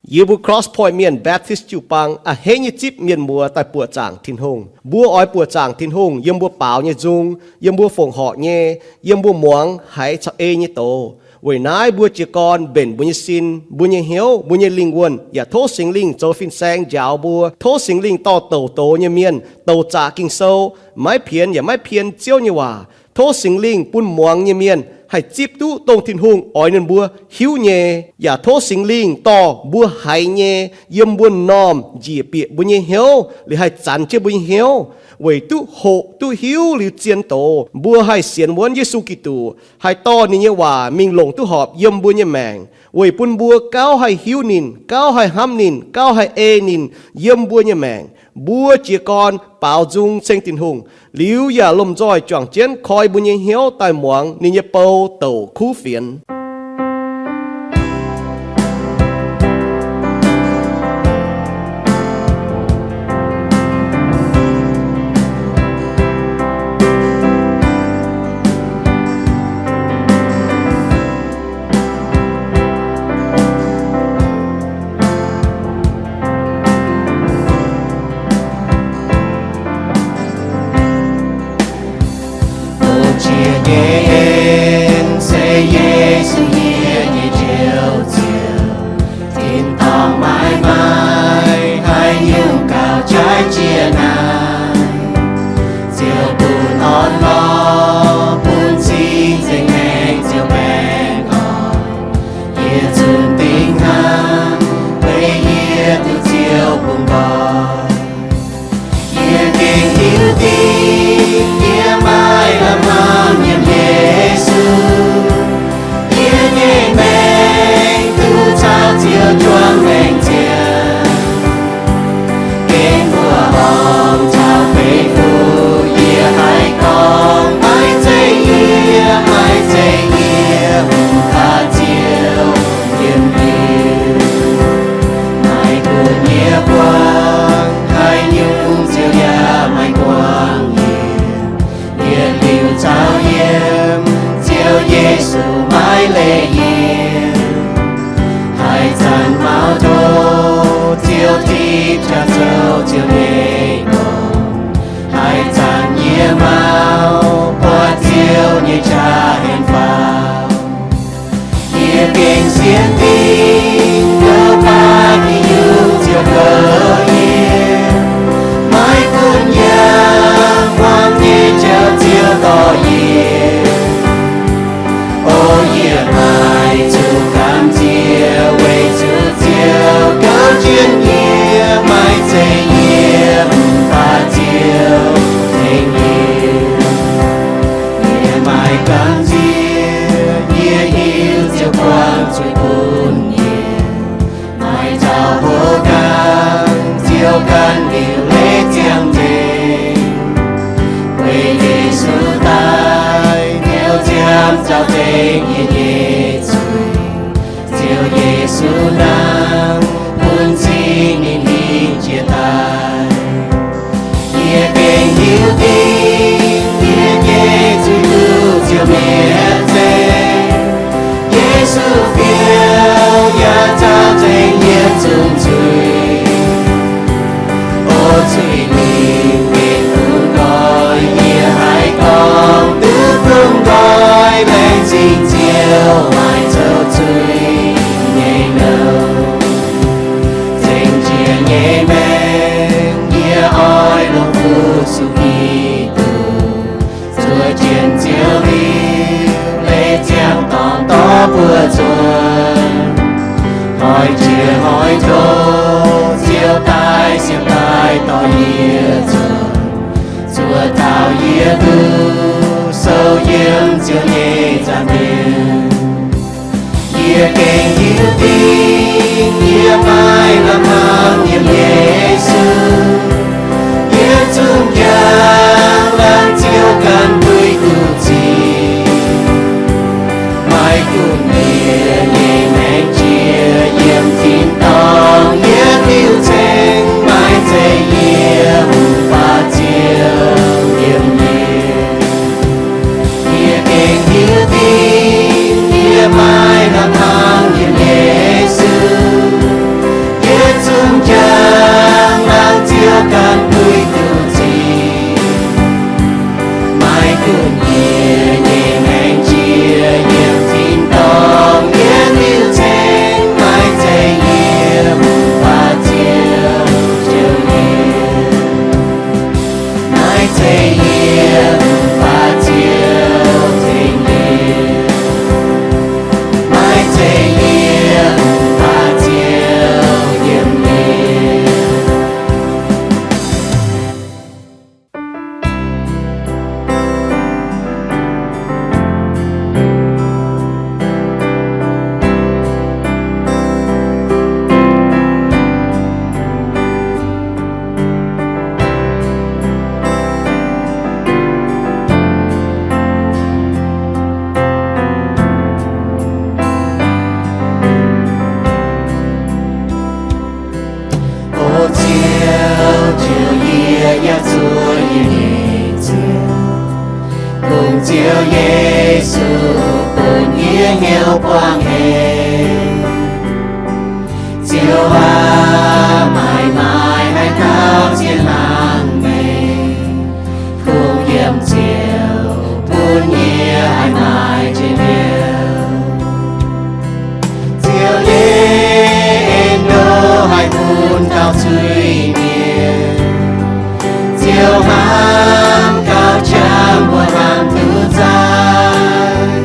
Yie mbuo Cross Point Mienh Baptist jiu-baang a'hneiv nyei zipv mienh muoz daaih buoqc zaangc Tin-Hungh. Mbuo oix buoqc zaangc Tin-Hungh yiem mbuo baaux nyei nzung, yiem mbuo fongc horc nyei, yiem mbuo muangx haiz caux ei nyei doz. Weic naaiv mbuo jiez gorn mbenc mbuo nyei sin, mbuo nyei hnyouv, mbuo nyei lingh wuonh, yaac tov Singx Lingh zoux fin-saeng njaaux mbuo. Tov Singx Lingh dorh douc doz nyei mienh, douc zaqc Ging-Sou, maiv pienx yaac maiv pien Ziouv nyei waac. Tov Singx Lingh bun muangx nyei mienh haih zipv duqv dongh Tin-Hungh oix ninh mbuo hiuv nyei, yaac tov Singx Lingh dorh mbuo haiz nyei yiem mbuo m'normh njiec bieqc mbuo nyei hnyouv, liuz haih zanx jienv mbuo nyei hnyouv, weic duqv hoqc duqv hiuv liuz zien doz, mbuo haih sienx wuonv Yesu Giduc, haih dorh ninh nyei waac mingh longc duqv horpc yiem mbuo nyei maengc, weic bun mbuo gauh haih hiuv ninh, gauh haih hnamv ninh, gauh haih ei ninh yiem mbuo nyei maengc. Mbuo jiez gorn baaux nzung ceng Tin-Hungh, liuz yaac lomh nzoih juangc jienv koi mbuo nyei hnyouv daaih muangx ninh nyei bou douc kuv fienx. Dongh jiex nyei en se Yesu yie nyei Njoux Ziouv, tin-dorngh maiv maaih haaix nyungc gauh jaiv jiex naaiv. Ziouv bun orn-lorqc, bun cing nzengc maengc Ziouv baengh orn. Yie zunh dingc hnamv, weic yie duqv Ziouv bungx nqoi. Yie gengh hiuv dingc yie maiv lamh hmuangx nyiemc Yesu. Yie nyei maengc duqv caux Ziouv juangc maengc ziangh. Gengh mbuoqc horngh caux feix fuqv yie haih gorngv, maiv zeiz yie, maiv zeiz yie, mv baac Ziouv yiem liuz. Maiv gunv yie buangh haaix nyungc, Ziouv yaac maiv buangh yie. Yietc liuz caux yiem, Ziouv Yesu maiv leih yie. Haaix zanc mauv tov, Ziouv tipv qaqv zoux Ziouv nyei dorngx. Haaix zanc yie mauv buatc Ziouv nyei qaqv henv faaux. Yie gengh sienx dingc, douc baac nyungc-nyungc Ziouv goux yie. Maiv gunv yangh hmuangx nyei jauv Ziouv dorh yie. O yie maaih zuqc gamh nziex weic zuqc Ziouv goux jienv yie, maiv zeiz yie, mv baac Ziouv tengx yie. Yie maaih gamh nziex, yie hiuv Ziouv buangh zuiz bun yie. Maaih dauh hlo ganh, Ziouv ganh liuc leiz ziangh nzengc. Weic Yesu daaih, Ziouv ziangh zaux nzengc yie nyei zuiz. Ziouv Yesu nangh, bun cing ninh hingh jiex daaih. Yie gengh hiuv dingc, yie nyei zuiz duqv Ziouv mietc nzengc. Yesu fiou yaac zaux nzengc yie nyei zungv zuiz. O zuiz-lingc mbenc bungx nqoi, yie haiz gorngv duqv bungx nqoi, laengz zingh Ziouv maaih zoux zuiz nyei nouh. Zengc jiex nyei maengc yie oix longc fu-sux Giduc. Zuov jienv Ziouv liuc leiz ziangh dorngx dorh buoz zuonc. Hnoi jiex hnoi tov Ziouv daaih siepv daaih dorh yie zuonc. Zuov taux yie duqv sou yiem Ziouv nyei nza'hmien. Yie gengh hiuv dingc yie maiv lamh hmuangx nyiemc Yesu. Yie zungv jangx laanh Ziouv ganh duqv duqv zic. Maiv gunv yie nyei maengc jiex yiem tin-dorngh, yie diuc ceng maiv zeiz yie, mv baac Ziouv yiem yie. Yie gengh hiuv Ziouv, yie yaac zuov yie nyei ziangh, kungx Ziouv Yesu bun yie hnyouv buangh hec. Ziouv aac, maaih maaih haaix dauh zien hnaangx meih, kungx yiem Ziouv bun yie haih maaih njien-youh. Ziouv nyei en-ndoqv haih bun taux zuiz-mienh. Ziouv hnamv gauh qangx mbuo hnamv duqv zaaic.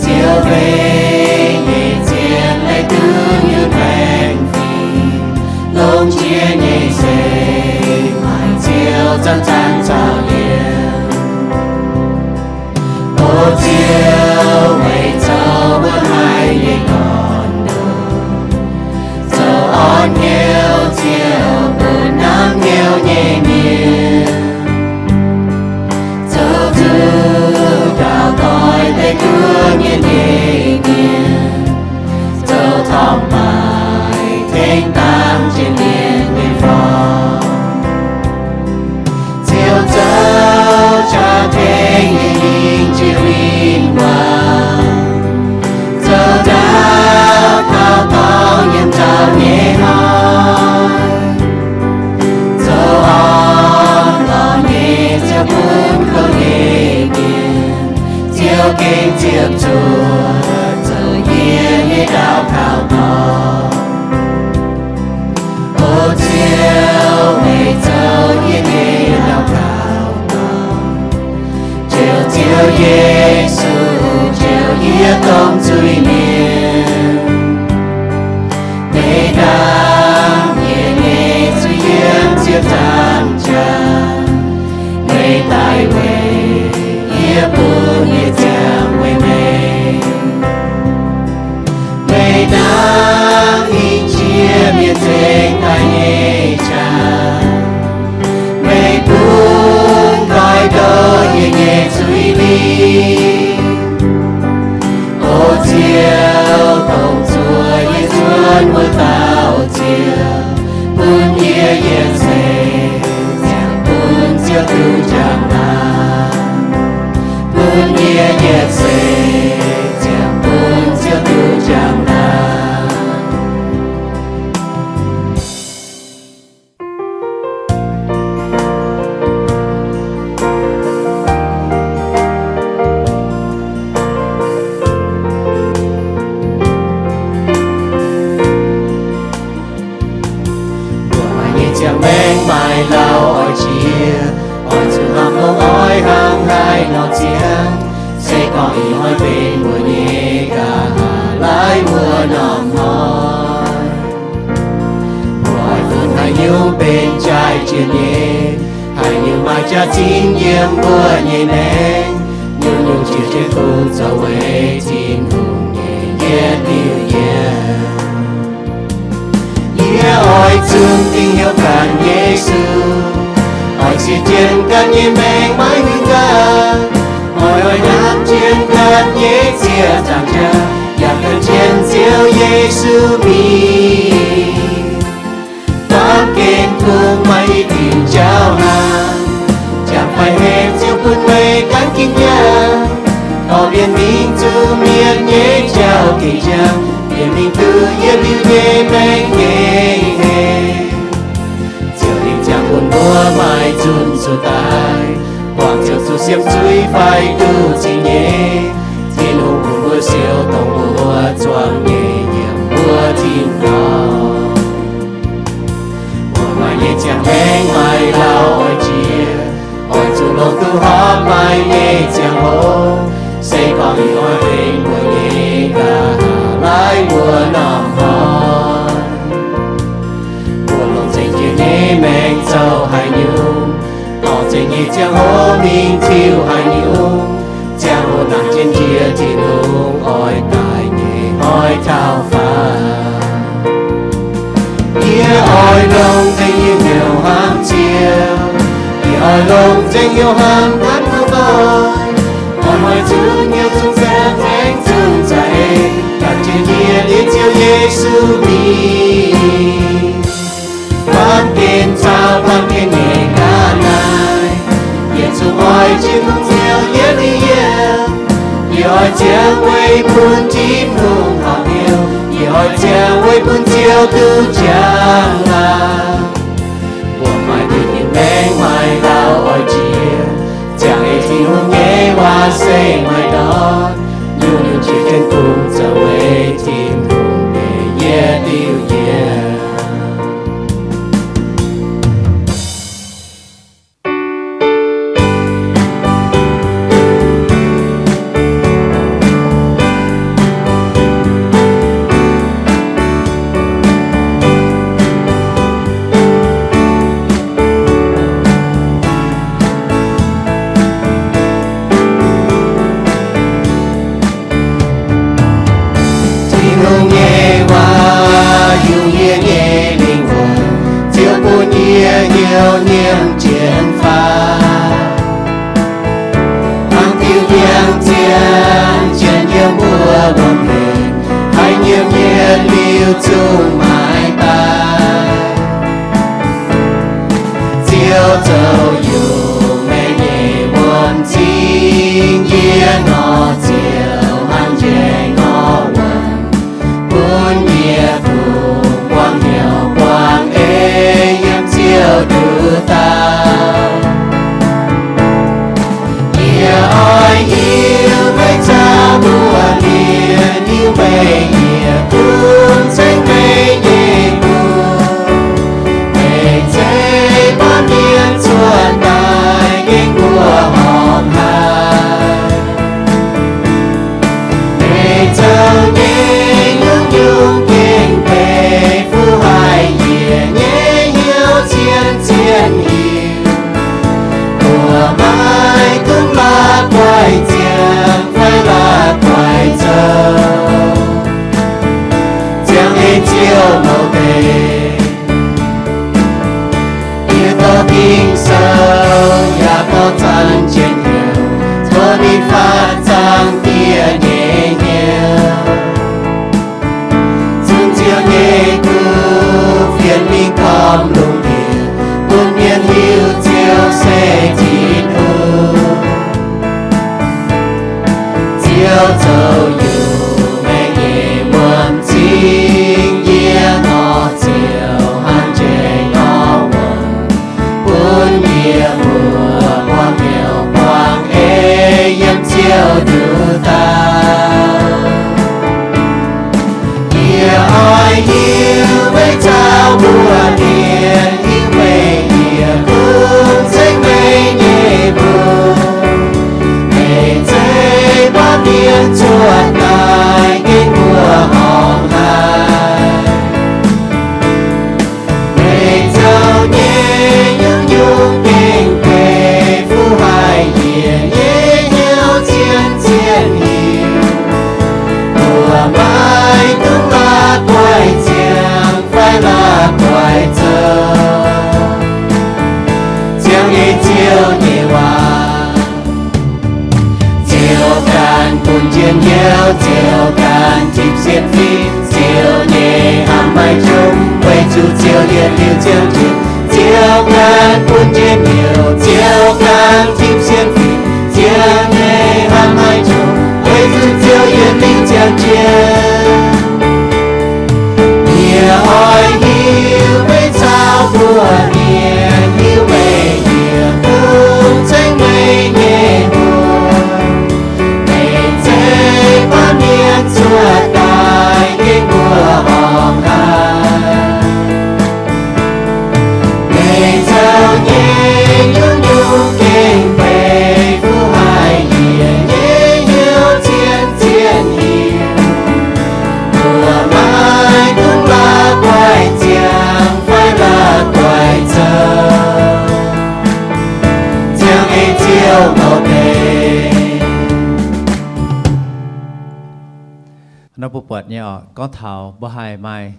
Ziouv, meih nyei zien leiz duqv nyunc baengh fingx, longx jiex nyei se maaih Ziouv zanc-zanc caux yie. O Ziouv, meih zoux wuov haiz nyei gorn-ndoqv, zoux orn hnyouv Ziouv bun hnamv hnyouv nyei mienh, zoux zuqc dauh doix deix duqv mienh nyei mienh, zoux torngv maaih tengx dangx jienv mienh nyei forng. Ziouv zoux qaqv tengx nyei hingh jiex win-wangv, zoux ndaauv kaux dorngx yiem nzauh nyei hnoi, zoux orn-lorqc nyei Ziouv bun kouv nyei mienh. Ziouv gengh ziepc zuoqc zoux yie nyei daux gaux dorngx. O Ziouv, meih zoux yie nyei daux gaux dorngx. Ziouv, Ziouv Yesu, Ziouv, yie domh zuiz-mienh, meih ndaam yie nyei zuiz yiem ziepc nzaangc jaax. Meih daaih weic yie bun yie ziangh weic meih. Meih ndaam hingh jiex mienh nzengc daaih nyei qaqv. Meih bun nqoi ndoqv yie nyei zuiz-lingh. O Ziouv, dongh zuoqv yie nzuonx wuov dauh Ziouv, bun yie yietc seix ziangh bun Ziouv duqv njang-laangc. Bun yie yietc seix ziangh bun Ziouv duqv njang-laangc. Mbuo maaih nyei ziangh maengc maaih lauh oix jiex, oix zuqc hnamv hopv oix hnangv haaix nor ziangh. Se gorngv ih hnoi benx mbuo nyei nqa'haav laaiv wuov norm hnoi, mbuo oix funx haaix nyungc benx jaaix jiex nyei? Haaix nyungc maaih jaax-zinh yiem mbuo nyei maengc? Nyungc-nyungc jiex jienv kungx zoux weic Tin-Hungh nyei yietc liuz yiem. Yie oix zunc dingc hnyouv ganh Yesu, oix zieqv jienv ganh nyei maengc maiv huingx gaax. Oix oix hnamv jienv ganh nyei ziex nzaangc jaax, yaac ganh jienv Ziouv Yesu mingh. Baamh gen kungx maaih i diuc jauv hnaangx, jangx faix hemx Ziouv bun meih ganh gengh nyaanh. Dorh mienh mingh zuqc mienh nyei jauv gengh nziaamv, mienh mingh duqv yietc liuz nyei maengc nyei hengx. Ziouv ninh ziangh bun mbuo maaih zunc zuqc daaih, buangh Ziouv zuqc siemv zuiz fai duqv zingh nyei. Tin-Hungh bun mbuo siou dongh mbuo zuangx nyei yiem mbuo tin-dorngh. Mbuo maaih nyei ziangh maengc maaih lauh oix jiex, oix zuqc longc duqv horpc maaih nyei ziangh hoc. Se gorngv ih hnoi benx mbuo nyei nqa'haav laaiv wuov norm hnoi, mbuo longc nzengc jiex nyei maengc zoux haaix nyungc, dorh nzengc nyei ziangh hoc mingh tiuv haaix nyungc, ziangh hoc nangc jienv njiec Tin-Hungh oix daaih nyei hnoi taux faaux. Yie oix longc nzengc yie hnyouv hnamv Ziouv. Yie oix longc nzengc hnyouv hnamv hnangv nqoi. Oix hnoi zunc hnyouv zungv saeng, zungv za'eix, ganh jienv yie liuz Ziouv Yesu mingh. Baamh gen caux Ziangh weic bun Tin-Hungh horpc hnyouv, yie oix ziangh weic bun Ziouv duqv njang-laangc. Mbuo maaih duqv nyei maengc maaih lauh oix jiex, ziangh weic Tin-Hungh nyei waac se maaih ndortv. Nyungc-nyungc jiex jienv kungx zoux weic Tin-Hungh nyei yietc liuz yiemc. Tin-Hungh nyei waac yungz yie nyei lingh wuonh, Ziouv bun yie hnyouv nyiemc jienv faaux. Hnangv diuh ndiangx zien, zien yiem mbuo wuom-hlen, haih nyiemc yietc liuz zungv maaiz daaih. Ziouv zoux yungz maengc nyei wuom-cing, yie nor ziouc hnangv njaih nor wuonv, bun yie kungx buangh hnyouv buangh eix yiem Ziouv nduqc dauh. Yie oix hiuv meih caux mbuo mienh, hiuv meih yie kungx ceng meih nyei mbuox. Meih zeiz baamh mienh cuotv daaih gengh mbuo horpc haic. Meih zoux nyei nyungc-nyungc gengh benx fuqv haic yie nyei hnyouv cien-cien hiuv. Mbuo maiv dungx la'guaih ziangh fai la'guaih zoux, ziangh ei Ziouv mouc deix. Yie dorh Ging-Sou yaac dorh zanc jienv hnyouv, tov ninh faatv zaangc Diex nyei hnyouv. Zunc Ziouv nyei kuv fienx mingh gormx lungh ndiev, bun mienh hiuv Ziouv se Tin-Hungh. Ziouv zoux yungz maengc nyei wuom-cing, yie nor ziouc hnangv njaih nor wuonv, bun yie mbuo buangh hnyouv buangh eix yiem Ziouv nduqc dauh. Yie oix hiuv meih caux mbuo mienh, hiuv meih yie kungx ceng meih nyei mbuox. Meih zeiz baamh mienh cuotv daaih gengh mbuo horpc haic. Meih zoux nyei nyungc-nyungc gengh benx fuqv haic yie nyei hnyouv cien-cien hiuv. Mbuo maiv dungx la'guaih ziangh fai la'guaih zoux, ziangh ei Ziouv nyei waac. Ziouv ganh bun njien-youh, Ziouv ganh tipv sienx fim, Ziouv nyei hnamv maiv jomc, weic zuqc Ziouv yietc liuz ziangh jienv. Ziouv ganh bun njien-youh, Ziouv ganh tipv sienx fim, Ziouv nyei hnamv maiv jomc, weic zuqc Ziouv yietc liuz ziangh jienv. Yie oix hiuv meih caux mbuo mienh, hiuv meih yie kungx ceng meih nyei mbuox. Meih zeiz baamh mienh cuotv daaih gengh mbuo horpc haic. Meih zoux nyei nyungc-nyungc gengh benx fuqv haic yie nyei hnyouv cien-cien hiuv. Mbuo maiv dungx la'guaih ziangh fai la'guaih zoux, ziangh ei Ziouv mouc deix. Nor mbuo buatc nyei oc, gorngv taux mbuo haih maaih,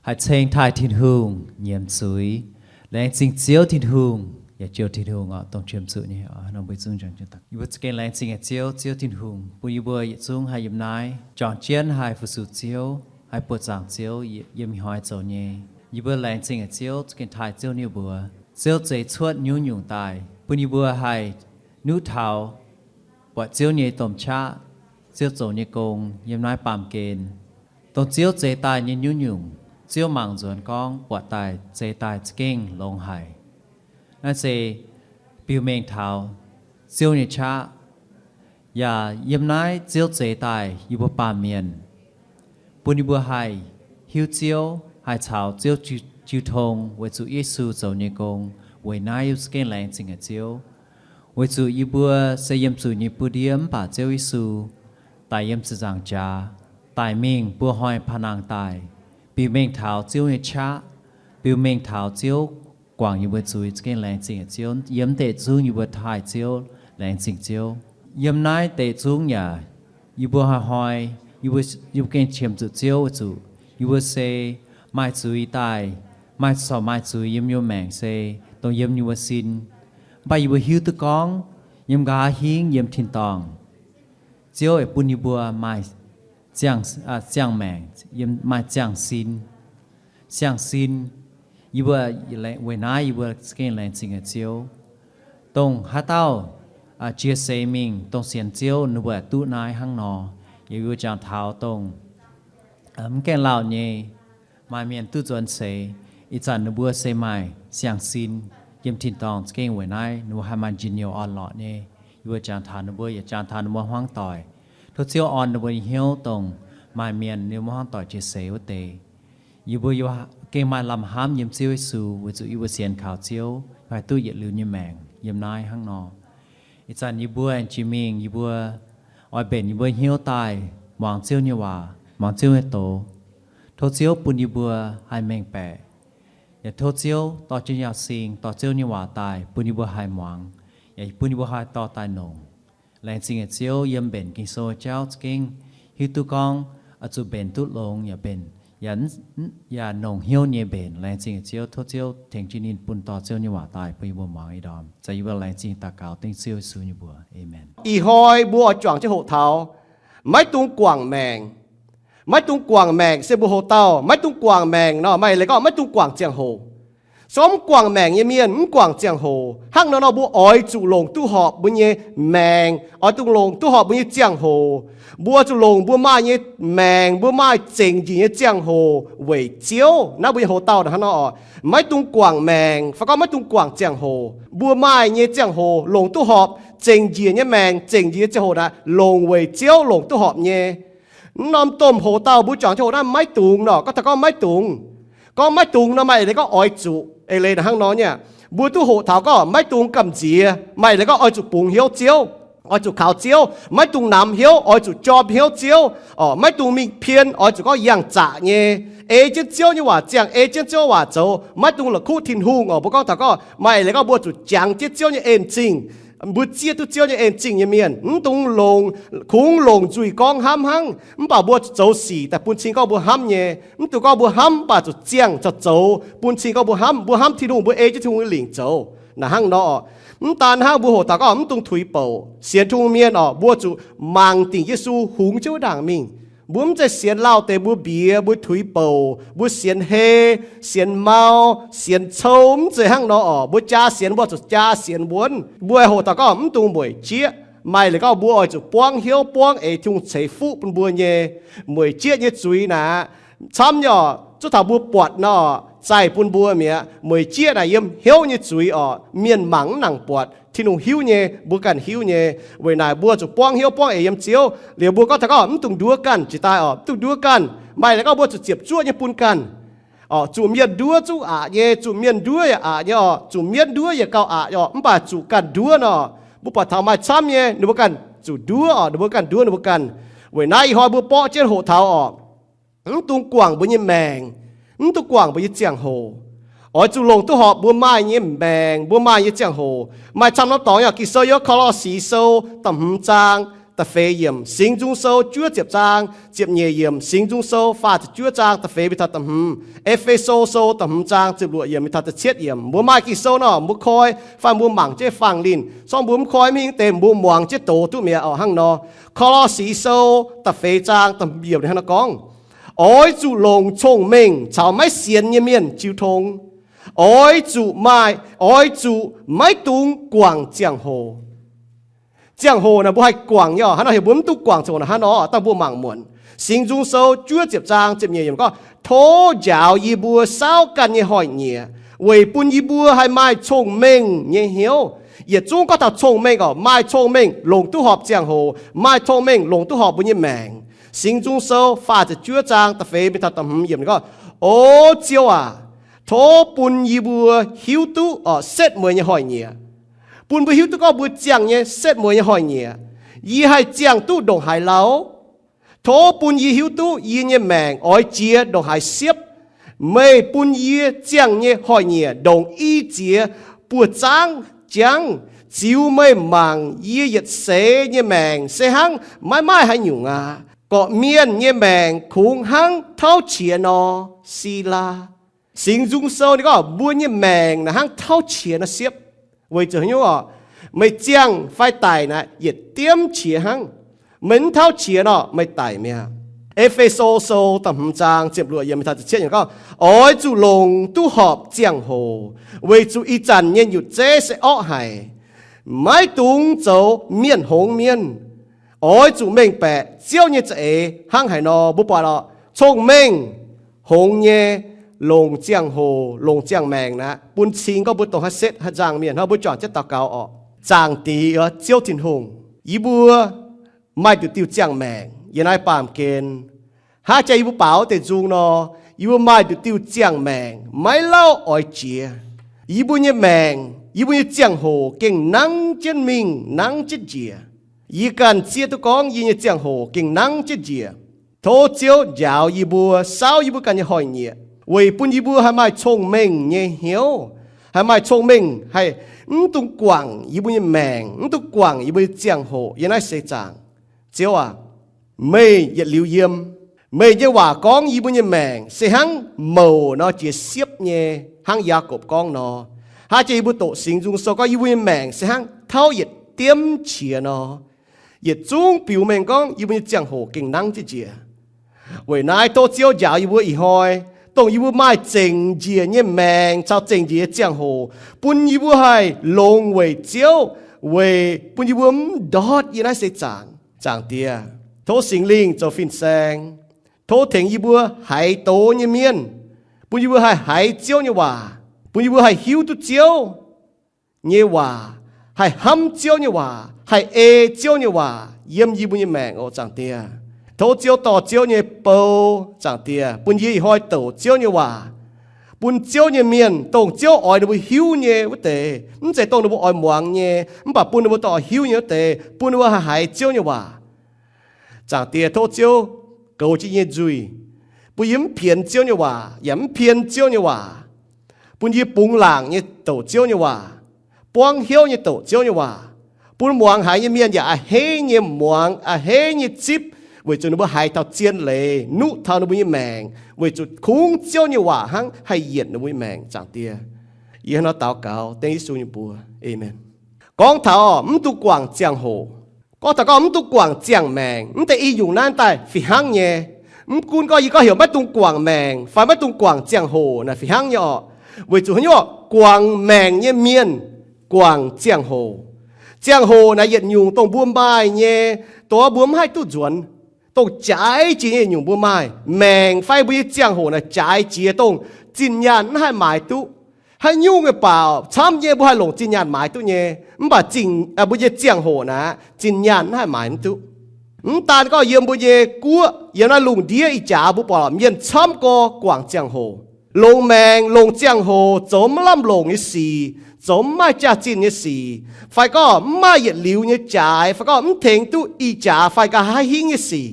haih ceng taaih Tin-Hungh nyiemc zuiz, laengz zingh Ziouv Tin-Hungh, yaac jouh Tin-Hungh oc, dongh qiemx zuqc nyei oc. Nor mbuo zungv, yie mbuo gengh laengz zingh haic Ziouv, Ziouv Tin-Hungh bun yie mbuo yietc zungv haih yiem naaiv juangc jienv haih fu-sux Ziouv, haih buoqc zaangc Ziouv yiem ih hnoi zoux nyei. Yie mbuo laengz zingh haic Ziouv, za'gengh taaih Ziouv nyei mbuox. Ziouv zeix cuotv nyungc-nyungc daaih bun yie mbuo haih nuqv taux buatc Ziouv nyei domh qaqv, Ziouv zoux nyei gong yiem naaiv baamh gen, dongh Ziouv zeix daaih nyei nyungc-nyungc, Ziouv mangc nzuonx gorngv buatc daaih zeix daaih za'gengh longx haic. Naaiv se biux mengh taux Ziouv nyei qaqv. Yaac yiem naaiv Ziouv zeix daaih yie mbuo baamh mienh, bun yie mbuo haih hiuv Ziouv, haih caux Ziouv jiu, jiu tong weic zuqc Yesu zoux nyei gong. Weic naaiv yie mbuo za'gengh laengz zingh haic Ziouv, weic zuqc yie mbuo se yiem zuqc nyei buoz-ndiev mv baac Ziouv Yesu daic yiem ziepc nzaangc jaax, daic mingh buo hnoi paa nangh daaih, biux mengh taux Ziouv nyei qaqv, biux mengh taux Ziouv guangc yie mbuo zuiz. Za'gengh laengz zingh haic Ziouv, yiem deix zungv yie mbuo taaih Ziouv, laengz zingh Ziouv. Yiem naaiv deix zungv yaac yie mbuo hnoi-hnoi yie mbuo, yie mbuo gengh qiemx zuqc Ziouv weic zuqc yie mbuo se maaih zuiz daaih, maaih corc maaih zuiz yiem yie mbuo maengc se dongh yiem yie mbuo sin. Mv baac yie mbuo hiuv duqv gorngv yiem nqa'haav hingv yiem tin-dorngh, Ziouv oix bun yie mbuo maaih ziangh, ziangh maengc, maaih ziangh sin, siang-sin. Yie mbuo, weic naaiv yie mbuo za'gengh laengz zingh haic Ziouv. Dongh haaix dauh jiex seix mingh dongh sienx Ziouv, ninh mbuo duqv naaiv hnangv nor. Yaac yie mbuo jangx taux dongh mv gaengh lauh nyei, maaih mienh duqv nzuonx seix, ih zanc ninh mbuo se maaih siang-sin yiem tin-dorngh za'gengh weic naaiv ninh mbuo haih maaih njien-youh orn-lorqc nyei. Yie mbuo jangx taux ninh mbuo, yaac jangx taux ninh mbuo hmuangv doic. Tov Ziouv orn ninh mbuo nyei hnyouv dongh maaih mienh ninh mbuo hmuangv doic jiex seix wuov deix. Yie mbuo gengh maaih lamh hnamv yiem Ziouv Yesu weic zuqc yie mbuo sienx kaux Ziouv haih duqv yietc liuz nyei maengc yiem naaiv hnangv nor. Ih zanc yie mbuo aengx jiex mingh, yie mbuo oix mbenc yie mbuo hnyouv daaih muangx Ziouv nyei waac, muangx Ziouv nyei doz. Tov Ziouv bun yie mbuo haih mengh baeqc. Yaac tov Ziouv dorh jienv nyaanh sing, dorh Ziouv nyei waac daaih bun yie mbuo haih muangx, yaac bun yie mbuo haih dorh daaih nongc. Laengz zingh haic Ziouv, yiem mbenc Ging-Sou jauv za'gengh hiuv duqv gorngv oix zuqc mbenc duqv longx yaac mbenc, yaac nongc hnyouv nyei mbenc. Laengz zingh haic Ziouv, tov Ziouv tengx jienv ninh bun dorh Ziouv nyei waac daaih bun yie mbuo muangx ih ndorm. Za'gengh yie mbuo laengz zingh daux gaux dengv Ziouv Yesu nyei mbuox. Aamen. Ih hnoi mbuo oix juangc jienv hoqc taux maiv dungx guangc maengc. Maiv dungx guangc maengc se mbuo hoc dauh maiv dungx guangc maengc nor, maaih leiz gorngv maiv dungx guangc ziangh hoc. Se gorngv mv guangc maengc nyei mienh mv guangc ziangh hoc. Hnangv nor nor mbuo oix zuqc longc duqv horpc mbuo nyei maengc, oix zuqc longc duqv horpc mbuo nyei ziangh hoc. Mbuo oix zuqc longc mbuo maaih nyei maengc, mbuo maaih zengc njiec nyei ziangh hoc weic Ziouv. Naaiv mbuo nyei hoc dauh hnangv nor oc, maiv dungx guangc maengc fai gorngv maiv dungx guangc ziangh hoc. Mbuo maaih nyei ziangh hoc longc duqv horpc, zengc njiec nyei maengc, zengc njiec nyei ziangh hoc naaic longc weic Ziouv longc duqv horpc nyei. Mv norm domh hoc dauh mbuo juangc jienv hoqc naaiv maiv dungx nor, gorngv taux gorngv maiv dungx. Gorngv maiv dungx nor maaih leiz gorngv oix zuqc, eix leiz hnangv nor nyei. Mbuo duqv hoqc taux gorngv maiv dungx gamh nziex, maaih leiz gorngv oix zuqc bungx hnyouv Ziouv, oix zuqc kaux Ziouv, maiv dungx namx hnyouv, oix zuqc jorm hnyouv Ziouv, maiv dungx mingh pien, oix zuqc gorngv yangh zaqc nyei, ei jienv Ziouv nyei waac ziangh, ei jienv Ziouv waac zoux, maiv dungx la'kuqv Tin-Hungh oc. Mbuo gorngv taux gorngv maaih leiz gorngv mbuo zuqc jangx jienv Ziouv nyei en-zingh. Mbuo zieqv duqv Ziouv nyei en-zingh nyei mienh, mv dungx longc, kungx longc nzuih gorngv hnamv hnangv, mv baac mbuo zuqc zoux sic daaih bun cing gorngv mbuo hnamv nyei. Mv dungx gorngv mbuo hnamv mv baac zuqc ziangh zoux, bun cing gorngv mbuo hnamv, mbuo hnamv Tin-Hungh, mbuo ei jienv Tin-Hungh nyei lingc zoux. Naaic hnangv nor oc. Mv daan hnangv, mbuo hoqc taux gorngv mv dungx tuix bouc. Sienx Tin-Hungh mienh oc, mbuo zuqc mangc dingc Yesu hungx jienv wuov ndaangc mingh. Mbuo mv zeiz sienx lauh deix mbuo mbiex, mbuo tuix bouc, mbuo sienx hei, sienx mau, sienx cou, mv zeiz hnangv nor oc. Mbuo jaa sienx mbuo zuqc jaa sienx wuonv. Mbuo hoqc taux gorngv mv dungx mueic jieqv. Maaih leiz gorngv mbuo oix zuqc buangv hnyouv buangv eix Tin-Hungh ceix fuqv bun mbuo nyei. Mueic jieqv nyei zuiz naaic camv nyei oc. Zungv taux mbuo buatc nor, zaih bun mbuo mi'aqv. Mueic jieqv naaic yiem hnyouv nyei zuiz oc. Mienh mangc mv nangc buatc, Tin-Hungh hiuv nyei, mbuo ganh hiuv nyei. Weic naaic mbuo zuqc buangv hnyouv buangv eix yiem Ziouv liuz mbuo gorngv taux gorngv mv dungx nduov ganh jiex daaih oc, mv dungx nduov ganh. Maaih leiz gorngv mbuo zuqc ziepc zuoqv nyei bun ganh oc. Zuqc mienh nduov zungv aqc nyei, zuqc mienh nduov yaac aqc nyei oc, zuqc mienv nduov yaac gauh aqc oc, mv baac zuqc ganh nduov nor, mbuo buatc taux maaih camv nyei, ninh mbuo ganh zuqc nduov oc, ninh mbuo ganh nduov ninh mbuo ganh. Weic naaiv ih hnoi mbuo borqv jienv hoqc taux oc. Mv dungx guangc mbuo nyei maengc, mv dungx guangc mbuo nyei ziangh hoc. Oix zuqc longc duqv horpc mbuo maaih nyei maengc, mbuo maaih nyei ziangh hoc. Maaih camv norm dorngx yaac Ging-Sou yiem Ko^lo^si Sou da'hmz zaang da'feix yiemc, Singx Nzung Sou juov ziepc zaang ziepc nyeic yiemc, Singx Nzung Sou faah ziepc juov zaang da'feix mingh taux da'hmz, E^fe^so Sou da'hmz zaang ziepc luoqc yiemc mingh taux da'cietv yiemc. Mbuo maaih Ging-Sou nor, mbuo koi fai mbuo mangc jienv faang linh, sorng mbuo mv koi mingh deix mbuo muangx jienv doz duqv mi'aqv oc. Hnangv nor, Ko^lo^si Sou da'feix zaang da'hmz yiemc ninh hnangv naaiv gorngv, oix zuqc longc cong-mengh caux maiv sienx nyei mienh jiu tong. Oix zuqc maaih, oix zuqc maiv dungx guangc ziangh hoc. Ziangh hoc naaic mbuo haih guangc nyei oc. Hnangv nor heuc mbuo mv duqv guangc ziangh hoc naaic hnangv nor. Dangh mbuo mangc muonc Singx Nzung Sou juov ziepc zaang ziepc nyeic yiemc gorngv, Tov njaaux yie mbuo saauv ganh nyei hoic nyieqc, weic bun yie mbuo haih maaih cong-mengh nyei hnyouv. Yietc zungv gorngv taux cong-mengh oc, maaih cong-mengh longc duqv horpc ziangh hoc, maaih cong-mengh longc duqv horpc mbuo nyei maengc. Singx Nzung Sou faah ziepc juov zaang da'feix mingh taux da'hmz yiemc gorngv, O Ziouv aac, tov bun yie mbuo hiuv duqv oc setv mueiz nyei hoic nyieqc. Bun mbuo hiuv duqv gorngv mbuo ziangh nyei setv mueiz nyei hoic nyieqc. Yie haih ziangh duqv ndongc haaix lauh? Tov bun yie hiuv duqv yie nyei maengc oix jiex ndongc haaix siepv. Meih bun yie ziangh nyei hoic nyieqc ndongc i ziex buoz-zaangv jangv. Ziux meih mangc yie yietc seix nyei maengc se hnangv maiv maaih haaix nyungc aqv. Gorqv-mienh nyei maengc kungx hnangv tauv qiex nor. Silaa. Singx Nzung Sou ninh gorngv mbuo nyei maengc naaic hnangv tauv qiex nor siepv. Weic zuqc haaix nyungc oc? Meih ziangh fai daic naaic yietc diemv qiex hnangv. Meih mv tauv qiex nor, meih daic mi'aqv. E^fe^so Sou da'hmz zaang ziepc luoqc yiemc taux ziepc cietv yiemc gorngv, Oix zuqc longc duqv horpc ziangh hoc, weic zuqc ih zanc nyei nyutc zeiv se orqv haic, maiv dungx zoux mienh hngongx mienv. Oix zuqc mengh baeqc Ziouv nyei za'eix hnangv haaix nor. Mbuo buatc oc, cong-mengh hngongx nyei, longc ziangh hoc, longc ziangh maengc naaic bun cing gorngv mbuo dongh haaix setv haaix nzangc mienh hnangv. Mbuo juangc jienv daux gaux oc. Zaangc Diex, Ziouv Tin-Hungh, yie mbuo maaih nduqc diuh ziangh maengc yiem naaiv baamh gen. Hnangv jaax yie mbuo baaux wuov deix nzung nor, yie mbuo maaih nduqc diuh ziangh maengc maiv lauh oix jiex. Yie mbuo nyei maengc, yie mbuo nyei ziangh hoc gengh nangv jienv mingh nangv jienv njiec. Yie ganh zieqv duqv gorngv yie nyei ziangh hoc gengh nangv jienv njiec. Tov Ziouv njaaux yie mbuo, saauv yie mbuo ganh nyei hoic nyieqc, weic bun yie mbuo haih maaih cong-mengh nyei hnyouv, haih maaih cong-mengh, haih mv dungx guangc yie mbuo nyei maengc, mv dungx guangc yie mbuo nyei ziangh hoc yiem naaiv seix zaangc. Ziouv aac, meih yietc liuz yiem. Meih nyei waac gorngv yie mbuo nyei maengc se hnangv mouc nor jiex siepv nyei, hnangv Yaakopv gorngv nor. Hnangv jaax yie mbuo doqc Singx Nzung Sou gorngv yie mbuo nyei maengc se hnangv tauv yietc diemv qiex nor. Yietc zungv biux mengh gorngv yie mbuo nyei ziangh hoc gengh nangv jienv njiec. Weic naaiv tov Ziouv njaaux yie mbuo ih hnoi, dongh yie mbuo maaih zengc njiec nyei maengc caux zengc njiec nyei ziangh hoc, bun yie mbuo haih longx weic Ziouv, weic bun yie mbuo mv ndortv yiem naaiv seix zaangc. Zaangc Diex, tov Singx Lingh zoux fin-saeng, tov tengx yie mbuo haiz doz nyei mienh, bun yie mbuo haih haiz Ziouv nyei waac, bun yie mbuo haih hiuv duqv Ziouv nyei waac, haih hnamv Ziouv nyei waac, haih ei Ziouv nyei waac yiem yie mbuo nyei maengc oc. Zaangc Diex, tov Ziouv dorh Ziouv nyei bou, Zaangc Diex, bun yie ih hnoi douc Ziouv nyei waac, bun Ziouv nyei mienh, dongh Ziouv oix ninh mbuo hiuv nyei wuov deix, mv zeiz dongh ninh mbuo oix muangx nyei, mv baac bun ninh mbuo dorh hiuv nyei wuov deix, bun ninh mbuo haih haiz Ziouv nyei waac. Zaangc Diex, tov Ziouv goux jienv yie nyei nzuih, bun yie mv pienx Ziouv nyei waac yaac mv pien Ziouv nyei waac, bun yie bungx laangc nyei douc Ziouv nyei waac, buangv hnyouv nyei douc Ziouv nyei waac, bun muangx haiz nyei mienh yaac a'hneiv nyei muangx, a'hneiv nyei zipv, weic zuqc ninh mbuo haiz taux zien leiz, nuqv taux ninh mbuo nyei maengc, weic zuqc kungx Ziouv nyei waac hnangv haih yienc ninh mbuo nyei maengc. Zaangc Diex, yie hnangv nor daux gaux dengv Yesu nyei mbuox, Aamen. Gorngv taux mv dungx guangc ziangh hoc, gorngv taux gorngv mv dungx guangc ziangh maengc, mv deix i nyungc naaiv daaih fih hnangv nyei. Mv gunv gorngv yie gorngv heuc maiv dungx guangc maengc fai maiv dungx guangc ziangh hoc naaic fih hnangv nyei oc. Weic zuqc haaix nyungc? Guangc maengc nyei mienh guangc ziangh hoc. Ziangh hoc naaic yietc nyungc dongh mbuo maaih nyei, dongh mbuo mv haih duqv nzuonx, dongh jaaix jiex nyei nyungc mbuo maaih. Maengc fai mbuo nyei ziangh hoc naaic jaaix jiex dongh zinh nyaanh mv haih maaiz duqv. Haaix nyungc nyei baaux camv nyei mbuo haih longc zinh nyaanh maaiz duqv nyei, mv baac zinh, mbuo nyei ziangh hoc naaic zinh nyaanh mv haih maaiz mv duqv. Mv daan gorngv yiem mbuo nyei guoqv, yiem naaiv lungh ndiev ih jaax mbuo buatc mienh camv gorx guangc ziangh hoc, longc maengc longc ziangh hoc zoux mv lamh longc nyei sic, zoux mv maaih jaax-zinh nyei sic, fai gorngv mv maaih yietc liuz nyei jaaix, fai gorngv mv tengx duqv ih jaax fai nqa'haav hingv nyei sic.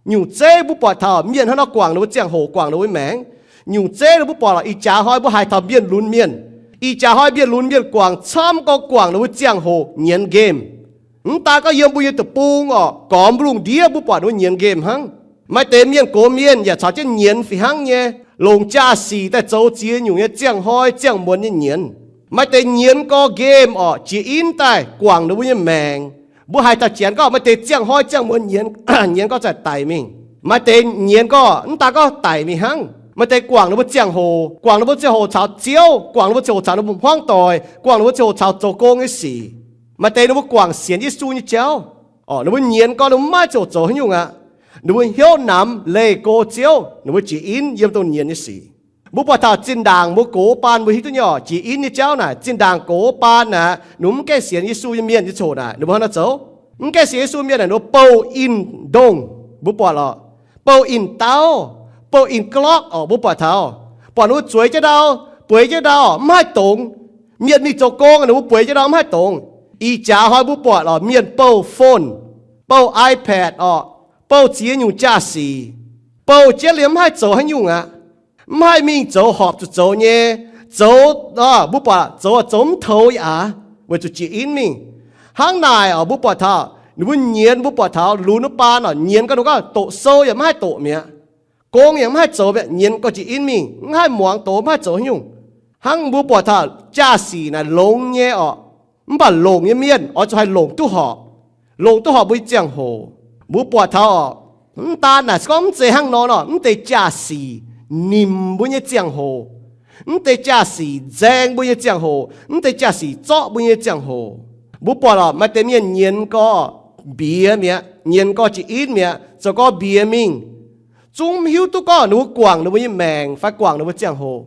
Nyungc zeiv mbuo buatc taux mienh hnangv nor guangc ninh mbuo ziangh hoc, guangc ninh mbuo maengc. Nyungc zeiv mbuo buatc lorqc, ih jaax hnoi mbuo haiz taux mienh lunx mienh. Ih jaax hnoi mienh lunx mienh guangc camv gorx guangc ninh mbuo ziangh hoc nyienz game. Mv daan gorngv yiem mbuo nyei deic-bung orqc, gormx lungh ndiev mbuo buatc ninh mbuo nyienz game hnangv. Maaih deix mienh gox mienh yaac caux jienv nyienz fih hnangv nyei, longc jaa-sic daaih zoux ziex nyungc nyei ziangh hnoi ziangh muonz nyei nyienz. Maaih deix nyienz gorx game orqc, jiex in daaih guangc ninh mbuo nyei maengc. Mbuo haiz taux janx gorngv maaih deix ziangh hnoi ziangh muonz nyienz, nyienz gorx zaih daic mingh. Maaih deix nyienz gorx mv daan gorngv daic mingh hnangv. Maaih deix guangc ninh mbuo ziangh hoc, guangc ninh mbuo ziangh hoc caux Ziouv, guangc ninh mbuo ziangh hoc caux ninh mbuo hmuangv doic, guangc ninh mbuo ziangh hoc caux zoux gong nyei sic. Maaih deix ninh mbuo guangc sienx Yesu nyei jauv, orqc, ninh mbuo nyienz gorngv ninh mbuo maiv ziouc zoux haaix nyungc aqv. Ninh mbuo hnyouv namx leih go Ziouv, ninh mbuo jiex inv yiem dongh nyienz nyei sic. Mbuo buatc taux zinh ndaangc mbuo gox baan mbuo hiuv duqv nyei orqc, jiex inv nyei jauv naaic, zinh ndaangc gox baan naaic, ninh mbuo mv gaengh sienx Yesu nyei mienh nyei ziangh hoc naaic, ninh mbuo hnangv naaiv zoux. Mv gaengh sienx Yesu mienh naaic, ninh mbuo bouh inh ndongh. Mbuo buatc orqc, bouh inh dauh, bouh inh glorqv orqc, mbuo buatc taux, buatc ninh mbuo zueiz jienv ndau, bueix jienv ndau, mv haih dongz. Mienh mingh zoux gong, ninh mbuo bueix jienv ndau mv haih dongz. Ih jaax hnoi mbuo buatc orqc, mienh bouh phone, bouh iPad orqc, bouh ziex nyungc jaa-sic, bouh jienv liemh mv haih zoux haaix nyungc aqv. Mv haih mingh zoux horpc zuqc zoux nyei. Zoux, mbuo buatc zoux, zoux mv toux yaac aav, weic zuqc jiex inv mingh. Hnangv naaic orqc, mbuo buatc taux ninh mbuo nyienz, mbuo buatc taux lunx wuov baan orqc, nyienz gorngv ninh gorngv doqc sou yaac mv haih doqc mi'aqv. Gong yaac mv haih zoux mi'aqv, nyienz gorngv jiex inv mingh, mv haih muangx doz, mv haih zoux haaix nyungc. Hnangv mbuo buatc taux jaa-sic naaic longx nyei orqc, mv baac longc nyei mienh oix zuqc haih longc duqv horpc, longc duqv horpc mbuo nyei ziangh hoc. Mbuo buatc taux orqc, mv daan naaic se gorngv mv zeiz hnangv nor nor, mv deix jaa-sic nimc mbuo nyei ziangh hoc, mv deix jaa-sic nzaeng mbuo nyei ziangh hoc, mv deix jaa-sic zorqv mbuo nyei ziangh hoc. Mbuo buatc orqc, maaih deix mienh nyienz gorx mbiex mi'aqv, nyienz gorx jiex inv mi'aqv, zoux gorx mbiex mingh. Zungv mv hiuv duqv gorngv ninh mbuo guangc ninh mbuo nyei maengc fai guangc ninh mbuo ziangh hoc.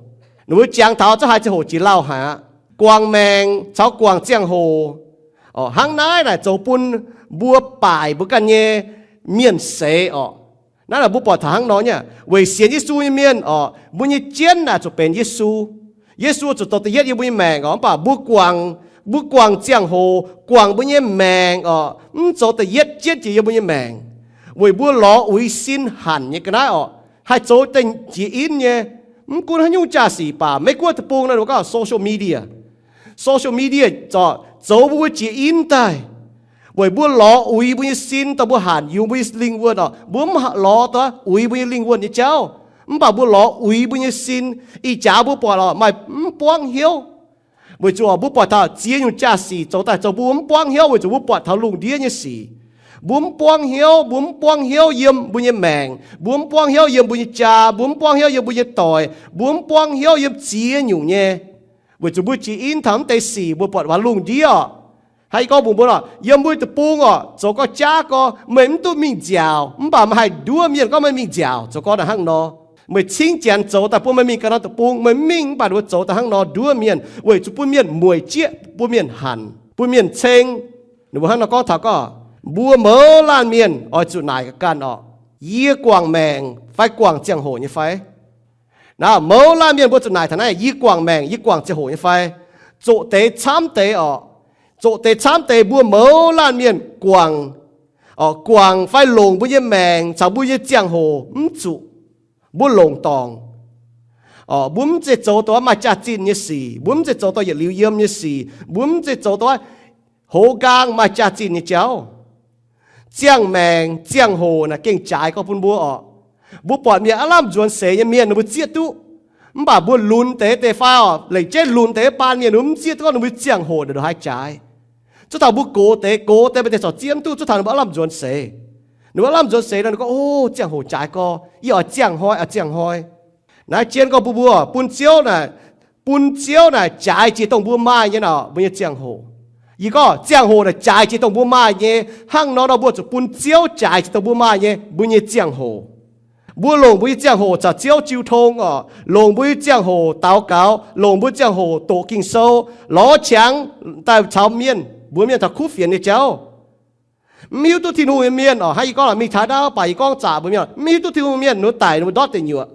Ninh mbuo jangx taux zungv haiz ziangh hoc jiex lauh haic aqv. Guangc maengc caux guangc ziangh hoc, orqc, hnangv naaiv naaic zoux bun mbuo baaic mbuo ganh nyei mienh seix orqc. Naaiv naaic mbuo buatc taux hnangv nor nyei, weic sienx Yesu nyei mienh orqc, mbuo nyei jienv naaic zuqc benx Yesu. Yesu zuqc zoux da'yietv yiem mbuo nyei maengc orqc. Mv baac mbuo guangc, mbuo guangc ziangh hoc, guangc mbuo nyei maengc orqc, mv zoux da'yietv jienv jiex yiem mbuo nyei maengc, weic mbuo lorz uix sin hanc nyei ga'naaiv orqc, haih zoux deix jiex inv nyei. Mv gunv haaix nyungc jaa-sic baac Meiv Guoqv deic-bung naaiv, ninh mbuo gorngv social media, social media zorqc zoux mbuo mbuo jiex inv daaih, weic mbuo lorz uix mbuo nyei sin daaih mbuo hanc yungz mbuo nyei lingh wuonh orqc. Mbuo mv lorz daaih uix mbuo nyei lingh wuonh nyei jauv, mv baac mbuo lorz uix mbuo nyei sin. Ih jaax mbuo buatc orqc, maaih mv buangv hnyouv, weic zuqc orqc, mbuo buatc taux ziex nyungc jaa-sic zoux daaih zoux mbuo mv buangv hnyouv weic zuqc mbuo buatc taux lungh ndiev nyei sic. Mbuo mv buangv hnyouv, mbuo mv buangv hnyouv yiem mbuo nyei maengc, mbuo mv buangv hnyouv yiem mbuo nyei jaa, mbuo mv buangv hnyouv yiem mbuo nyei doic, mbuo mv buangv hnyouv yiem ziex nyungc nyei, weic zuqc mbuo jiex inv taux mv deix sic mbuo buatc waac lungh ndiev orqc. Haiz yie gorngv mbuox mbuo orqc, yiem mbuo deic-bung orqc, zoux gorx jaav gorx, meih mv duqv mingh nziaauc, mv baac meih haih nduov mienh gorngv meih mingh nziaauc. Zoux gorx naaic hnangv nor, meih cingv janx zoux daaih bun meih mingh ganh norm deic-bung, meih mv mingh, mv baac ninh mbuo zoux daaih hnangv nor nduov mienh weic zuqc bun mienh mueic jieqv, bun mienh hanc, bun mienh ceng. Ninh mbuo hnangv nor gorngv taux gorngv, mbuo mouz laanh mienh oix zuqc naaic ganh orqc, yie guangc maengc fai guangc ziangh hoc nyei fai? Naaiv mouz laanh mienh mbuo zuqc naaic taux naaiv, yie guangc maengc, yie guangc ziangh hoc nyei fai? Zoqc deix camv deix orqc, zoqc deix camv deix mbuo mouz laanh mienh guangc, orqc, guangc fai longc mbuo nyei maengc caux mbuo nyei ziangh hoc mv zuqc. Mbuo longc dorngc, orqc, mbuo mv zeiz zoux dongh maaih jaax-zinh nyei sic, mbuo mv zeiz zoux dongh yietc liuz yiem nyei sic, mbuo mv zeiz zoux dongh hoz nqaang maaih jaax-zinh nyei jauv. Ziangh maengc ziangh hoc naaic gengh jaaix gorx bun mbuo orqc. Mbuo buatc mienh aav lamh nzuonx seix nyei mienh ninh mbuo zieqv duqv, mv baac mbuo lunx deix deix fai orqc, lengc jeiv lunx deix baan mienh ninh mbuo mv zieqv duqv gorngv ninh mbuo ziangh hoc ndongc haaix jaaix. Zungv taux mbuo gox deix, gox deix maaih deix corc zieqv mv duqv, zungv taux ninh mbuo aav lamh nzuonx seix. Ninh mbuo aav lamh nzuonx seix nor, ninh gorngv, O, ziangh hoc jaaix gorx, yie oix ziangh hnoi, oix ziangh hnoi. Naaiv jien gorngv bun mbuo, bun Ziouv naaic, bun Ziouv naaic jaaix jiex dongh mbuo maaih nyei naaic mbuo nyei ziangh hoc. Yie gorngv ziangh hoc naaic jaaix jiex dongh mbuo maaih nyei. Hnangv nor nor mbuo zuqc bun Ziouv jaaix jiex dongh mbuo maaih nyei mbuo nyei ziangh hoc. Mbuo longc mbuo nyei ziangh hoc caux Ziouv jiu tong orqc, longc mbuo nyei ziangh hoc daux gaux, longc mbuo ziangh hoc doqc Ging-Sou, lorz qangx daaih caux mienh, mbuox mienh taux kuv fienx nyei jauv. Mv hiuv duqv Tin-Hungh nyei mienh orqc, hnangv yie gorngv mingh taux ndau baac yie gorngv zaqc mbuox mienh, mv hiuv duqv Tin-Hungh mienh ninh daic ninh mbuo ndortv deic nyuoqc.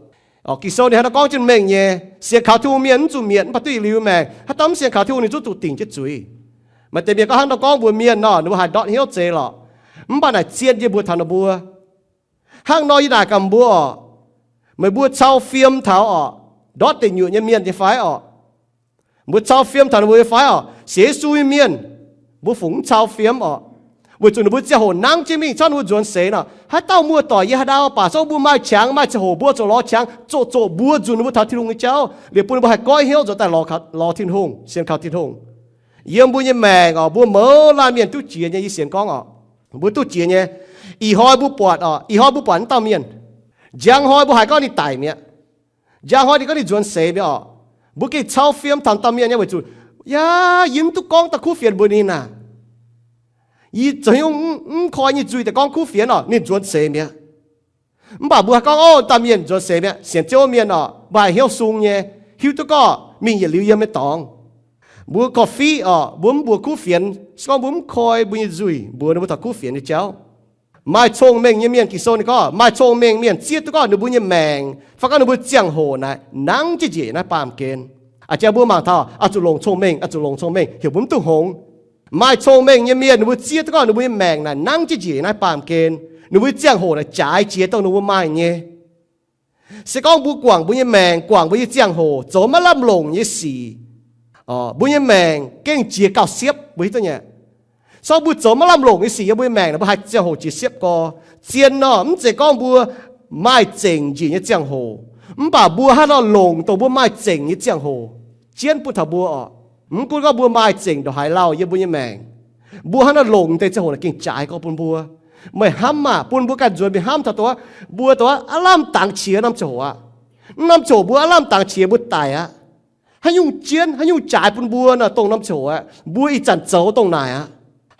Orqc, Ging-Sou ninh hnangv nor gorngv jienv mengh nyei, sienx kaux Tin-Hungh mienh mv zuqc mietc, mv baac duqv yietc liuz maengc. Haaix dauh mv sienx kaux Tin-Hungh ninh zungv zuqc dingc jienv zuiz. Maaih deix mienh gorngv hnangv nor gorngv mbuox mienh nor, ninh mbuo haih ndortv hnyouv zeiz lorqc. Mv baac naaic zien yie mbuox taux ninh mbuo, hnangv nor yie naaic gaax mbuo orqc, meih mbuo cau fiem taux orqc, ndortv deic nyuoqc nyei mienh nyei fai orqc? Mbuo cau fiem taux ninh mbuo nyei fai orqc? Sienx Yesu nyei mienh, mbuo fungc mv cau fiem orqc, weic zuqc ninh mbuo ziangh hoc nangv jienv mingh, corc ninh mbuo nzuonx seix nor. Haaix dauh muoz-doic yiem haaix ndau baac, corc mbuo maaih qangx maaih ziangh hoc mbuo zuqc lorz qangx, zoqc zoqc mbuox nzunc ninh mbuo taux Tin-Hungh nyei jauv, liuz bun ninh mbuo haih goiv hnyouv nzuonx daaih lorz Tin-Hungh, sienx kaux Tin-Hungh. Yiem mbuo nyei maengc orqc, mbuo mouz laanh mienh duqv jiex nyei, yie sienx gorngv orqc, mbuo duqv jiex nyei. Ih hnoi mbuo buatc orqc, ih hnoi mbuo buatc naaiv dauh mienh, njang hnoi mbuo haiz gorngv ninh daic mi'aqv. Njang hnoi ninh gorngv ninh nzuonx seix mi'aqv orqc. Mbuo gengh cau fiem taux dauh mienh nyei weic zuqc, yaac yie mv duqv gorngv daaih kuv fienx mbuox ninh naaic. Yie zoux hnyouv mv koi nyei nzuih daaih gorngv kuv fienx orqc, ninh nzuonx seix mi'aqv. Mv baac mbuo haih gorngv, o, dauh mienh nzuonx seix mi'aqv, sienx Ziouv mienh orqc, mbuo haih hnyouv sung nyei, hiuv duqv gorngv mingh yietc liuz yiem nyei dorngx. Mbuo korv-fiqv orqc, mbuo mv mbuox kuv fienx, se gorngv mbuo mv koi mbuo nyei nzuih mbuox ninh mbuo taux kuv fienx nyei jauv. Maaih cong-mengh nyei mienh, Ging-Sou ninh gorngv maaih cong-mengh mienh zieqv duqv gorngv ninh mbuo nyei maengc fai gorngv ninh mbuo ziangh hoc naaic nangv jienv njiec naaiv baamh gen. Aa, jang mbuo mangc taux oix zuqc longc cong-mengh, oix zuqc longc cong-mengh, heuc mbuo mv duqv hngongx. Maaih cong-mengh nyei mienh, ninh mbuo zieqv duqv gorngv ninh mbuo nyei maengc naaic nangv jienv njiec naaiv baamh gen, ninh mbuo nyei ziangh hoc naaic jaaix jiex dongh ninh mbuo maaih nyei. Se gorngv mbuo guangc mbuo nyei maengc, guangc mbuo nyei ziangh hoc, zoux maiv lamh longc nyei sic, mbuo nyei maengc gengh jiex gauh siepv, mbuo hiuv duqv nyei. Se gorngv mbuo zoux maiv lamh longc nyei sic yiem mbuo nyei maengc, mbuo haih ziangh hoc jiex siepv gorx. Zien nor, mv zeiz gorngv mbuo maaih zengc njiec nyei ziangh hoc, mv baac mbuo hnangv nor longc dongh mbuo maaih zengc nyei ziangh hoc jienv bun taux mbuo orqc. Mv gunv gorngv mbuo maaih zengc ndongc haaix lauh yiem mbuo nyei maengc, mbuo hnangv nor longc deix ziangh hoc naaic gengh jaaix gorx bun mbuo. Meih hnamv maah, bun mbuo ganh nzuonx mingh hnamv taux dongh mbuo dongh aav lamh dangx qiex norm ziangh hoc aqv. Norm ziangh hoc mbuo aav lamh dangx qiex mbuo daic aqv. Haaix nyungc jienv, haaix nyungc jaaix bun mbuo nor, dongh norm ziangh hoc aqv. Mbuo ih zanc zoux dongh naaic aqv.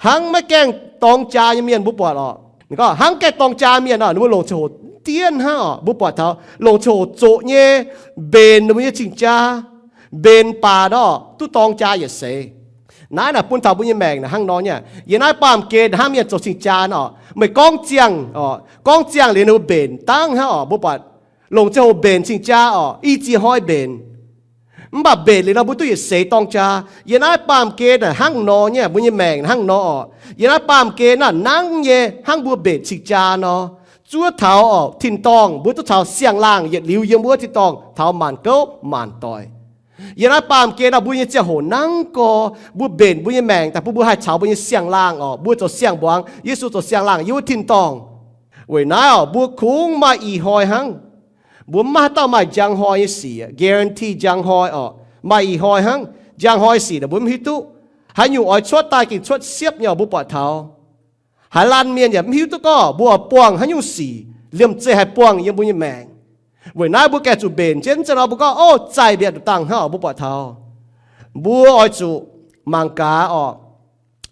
Hnangv maiv gaengh dorng jaa nyei mienh mbuo buatc orqc, ninh gorngv hnangv gaengh dorng jaa mienh nor, ninh mbuo longc ziangh hoc dien hnangv orqc. Mbuo buatc taux longc ziangh hoc zoqc nyei, mbenc ninh mbuo nyei cing-jaa, mbenc baac nor duqv dorng jaa yietc seix. Naaiv naaic bun taux mbuo nyei maengc naaic hnangv nor nyei. Yiem naaiv baamh gen hnangv mienh zoux cing-jaa nor, meih gorngv ziangh orqc, gorngv ziangh liuz ninh mbuo mbenc dangv hnangv orqc. Mbuo buatc longc ziangh hoc mbenc cing-jaa orqc, i ziex hnoi mbenc. Mv baac mbenc liuz nor mbuo duqv yietc seix dorng jaa. Yiem naaiv baamh gen naaic hnangv nor nyei, mbuo nyei maengc hnangv nor orqc. Yiem naaiv baamh gen naaic nangv nyei hnangv mbuo mbenc cing-jaa nor. Zuov taux orqc tin-dorngh, mbuo duqv caux siang-laangh yietc liuz yiem wuov tin-dorngh taux maanc gouv maanc doic. Yiem naaiv baamh gen naaic mbuo nyei ziangh hoc nangv gorx, mbuo mbenc mbuo nyei maengc daaih bun mbuo haih caux mbuo nyei siang-laangh orqc, mbuo zoux siang-mbuangz, Yesu zoux siang-laangh yiem wuov tin-dorngh. Weic naaiv orqc, mbuo kungx maaih ih hnoi hnangv. Mbuo mv maaih haaix dauh maaih njang hnoi nyei sic, guarantee njang hnoi orqc. Maaih ih hnoi hnangv. Njang hnoi sic naaic mbuo mv hiuv duqv. Haaix nyungc oix cuotv daaih gengh cuotv siepv nyei orqc, mbuo buatc taux haaix laanh mienh yaac mv hiuv duqv gorngv mbuo oix buangh haaix nyungc sic, liemh zeih haih buangh yiem mbuo nyei maengc. Weic naaiv mbuo gengh zuqc mbenc jienv. Mv zeiz nor mbuo gorngv, o, zaih mbiatc nduqc dangh hnangv orqc. Mbuo buatc taux mbuo oix zuqc mangc gaax orqc,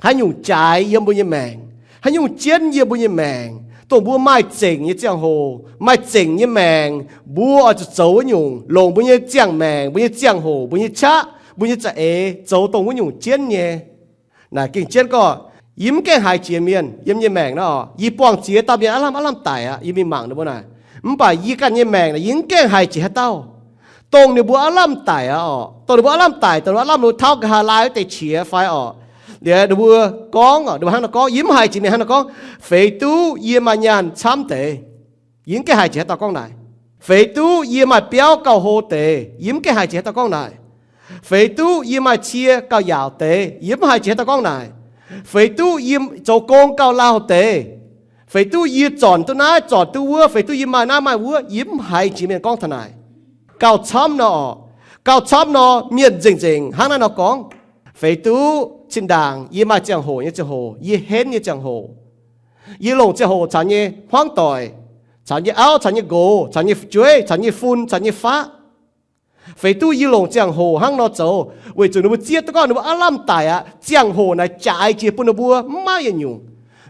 haaix nyungc jaaix yiem mbuo nyei maengc, haaix nyungc jienv yiem mbuo nyei maengc, dongh mbuo maaih zengc nyei ziangh hoc, maaih zengc nyei maengc, mbuo oix zuqc zoux wuov nyungc, longc mbuo nyei ziangh maengc, mbuo nyei ziangh hoc, mbuo nyei qaqv, mbuo nyei za'eix zoux dongh wuov nyungc jienv nyei. Naaic gengh jienv gorngv, yie mv gaengh haiz jiex mienh yiem yie nyei maengc nor, yie buangh ziex dauh mienh aav lamh aav lamh daic aqv. Yie mingh mangc ninh mbuo naaic, mv baac yie ganh nyei maengc naaic yie mv gaengh haiz jiex haaix dauh dongh ninh mbuo aav lamh daic aqv orqc. Dongh ninh mbuo aav lamh daic, dongh ninh mbuo aav lamh, ninh mbuo tauv nqa'haav laai wuov deix qiex fai orqc, liuz ninh mbuo gorngv, ninh mbuo hnangv nor gorngv, yie mv haiz jiex mienh hnangv nor gorngv, feix duqv yie maaih nyaanh camv deix. Yie mv gaengh haiz jiex haaix dauh gorngv naaic. Feix duqv yie maaih biauv gauh hlo deix. Yie mv gaengh haiz jiex haaix dauh gorngv naaic. Feix duqv yie maaih cie gauh yaauc deix. Yie mv haiz jiex haaix dauh gorngv naaic. Feix duqv yie zoux gong gauh lauh deix. Feix duqv yie zornc duqv naaiv zornc duqv wuov. Feix duqv yie maaih naaiv maaih wuov. Yie mv haiz jiex mienh gorngv taux naaic. Gauh camv nor orqc, gauh camv nor mienh nzengc nzengc hnangv naaiv nor gorngv. Feix duqv zinh ndaangc yie maaih ziangh hoc nyei ziangh hoc, yie henv nyei ziangh hoc, yie longc ziangh hoc caux nyei hmuangv doic, caux nyei auv, caux nyei nqox, caux nyei fu'jueiv, caux nyei fun, caux nyei faqv. Feix duqv yie longc ziangh hoc hnangv nor zoux, weic zuqc ninh mbuo zieqv duqv gorngv ninh mbuo aav lamh daic aqv. Ziangh hoc naaic jaaix jiex bun ninh mbuo mv maaih yietc nyungc.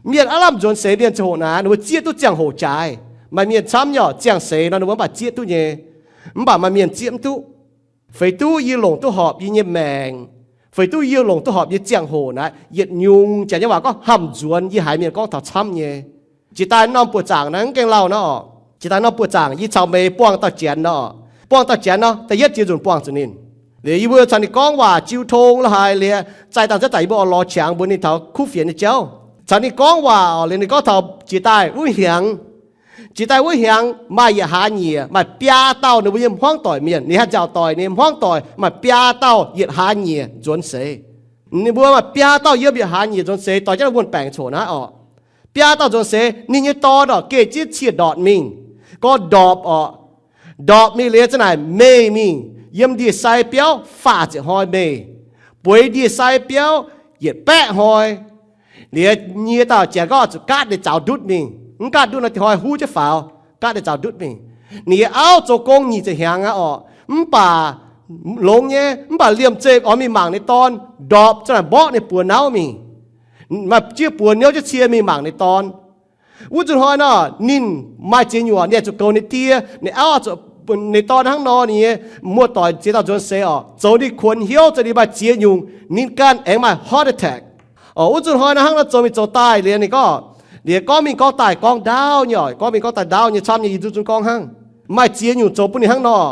Mienh aav lamh nzuonx seix mienh ziangh hoc naaic, ninh mbuo zieqv duqv ziangh hoc jaaix. Maaih mienh camv nyei orqc, ziangh seix nor ninh mbuo mv baac zieqv duqv nyei. Mv baac maaih mienh zieqv mv duqv. Feix duqv yie longc duqv horpc yie nyei maengc, feix duqv yie longc duqv horpc yie ziangh hoc naaic, yietc nyungc, janx nyei waac gorngv hamh nzuonx, yie haiz mienh gorngv taux camv nyei. Jiex daaih norm buoqc zaangc naaiv mv gaengh lauh nor orqc. Jiex daaih norm buoqc zaangc yie caux Mei buangh dauh Janx nor orqc. Buangh dauh Janx nor, da'yietv jiex nzunc buangh zuqc ninh. Liuz yie mbuo caux ninh gorngv waac jiu tong la'haaix liuz, zaih dangh zaih daic yie mbuo oix lorz qangx mbuox ninh taux kuv fienx nyei jauv. Caux ninh gorngv waac orqc, liuz ninh gorngv taux jiex daaih wuov hnyangx, jiex daaih wuov hnyangx maaih yietc hlaax nyieqc maaih biaa dauh ninh mbuo nyei hmuangv doic mienh, ninh haih nziaauc doic, ninh hmuangv doic maaih biaa dauh yietc hlaax nyieqc nzuonx seix. Ninh mbuo maaih biaa dauh yiem yietc hlaax nyieqc nzuonx seix, doix jienv wuonh baengc coc naaiv orqc. Biaa dauh nzuonx seix, ninh nyei dorn orqc, geh jienv cie ndortc mingh, gorngv ndorpc orqc. Ndorpc mingh liuz za'naaic meih mingh yiem ndie-sai biauv faah ziepc hnoi meih, bueix ndie-sai biauv yietc baeqv hnoi. Liuz nyie dauh Janx gorngv zuqc gaatv ninh zaux ndutv mingh. Mv gaatv ndutv nor, diex hnoi huv jienv faaux, gaatv ninh zaux ndutv mingh. Ninh nyei auv zoux gong nyic ziepc hnyangx aqv orqc, mv baac longx nyei, mv baac liemh zeih oix mingh mangc ninh dorn, ndorpc za'naaic mborqv ninh buoz nauv mingh. Maaih jieqv buoz niouv jienv cie mingh mangc ninh dorn. Wuov nzunc hnoi nor, ninh maaih ziex nyungc, ninh zuqc goux ninh die, ninh auv zuqc, ninh dorn hnangv nor, ninh nyei muoz-doic ziex dauh nzuonx seix oc, zoux ninh kuonx hnyouv, zoux ninh maaih ziex nyungc, ninh ganh aengx maaih heart attack. Oc, wuov nzunc hnoi nor hnangv nor zoux mingh zoux daaih liuz ninh gorngv, liuz gorngv mingh gorngv daaih gorngv ndaauv nyei oc, gorngv mingh gorngv daaih ndaauv nyei camv nyei, yie duqv zunv gorngv hnangv. Maaih ziex nyungc zoux bun ninh hnangv nor.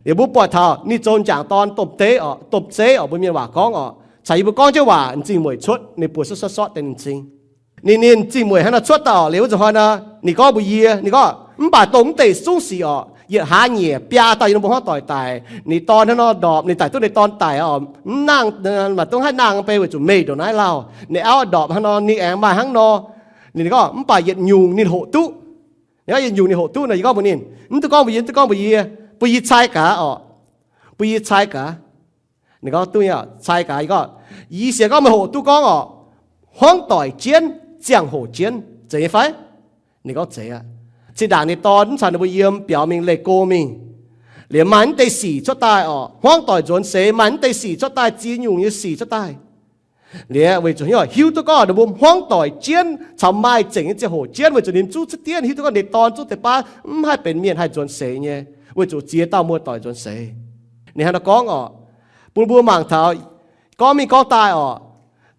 Liuz mbuo buatc taux ninh zoux m'jangc dorn domh deix oc, domh zeiv oc, mbuo mienh waac gorngv oc, caux yie mbuo gorngv jienv waac m'zing mueic cuotv, ninh buoz sortv sortv sortv deix ninh m'zing. Ninh, ninh m'zing mueic hnangv nor cuotv daaih oc, liuz wuov nzunc hnoi nor, ninh gorngv mbuox yie, ninh gorngv, mv baac dongh mv deix sungv sic oc, yietc hlaax nyieqc biaa dauh yie nor mbuo hmuangv doic daic, ninh dorn hnangv nor ndorpc, ninh daic duqv ninh dorn daic oc, mv nangh, maaih dongh haih nangh bei weic zuqc meih ndongc naaiv lauh, ninh auv ndorpc hnangv nor, ninh aengx maaih hnangv nor. Ninh gorngv mv baac yietc nyungc ninh hoqc duqv. Ninh gorngv yietc nyungc ninh hoqc duqv nor, yie gorngv mbuox ninh, mv duqv gorngv mbuox yie, mv duqv gorngv mbuox yie, bun yie cai gaax oc, bun yie cai gaax. Ninh gorngv duqv nyei, cai gaax. Yie gorngv, yie sienx gorngv meih hoqc duqv gorngv oc, hmuangv doic jienv, ziangh hoc jienv, zeiz nyei fai? Ninh gorngv zeiz aqv. Zinh ndaangc ninh dorn mv caux ninh mbuo yiem biaux mingh leih go mingh, liuz maaih mv deix sic cuotv daaih oc, hmuangv doic nzuonx seix maaih mv deix sic cuotv daaih, ziex nyungc nyei sic cuotv daaih. Liuz weic zuqc hiuv duqv gorngv ninh mbuo hmuangv doic jienv caux maaih zengc nyei ziangh hoc jienv, weic zuqc ninh mv zuqc ziex dienv, hiuv duqv gorngv ninh dorn zuqc deix baav mv haih benx mienh haih nzuonx seix nyei, weic zuqc ziex dauh muoz-doic nzuonx seix. Ninh hnangv naaiv gorngv oc, bun mbuo mangc taux gorngv mingh gorngv daaih oc,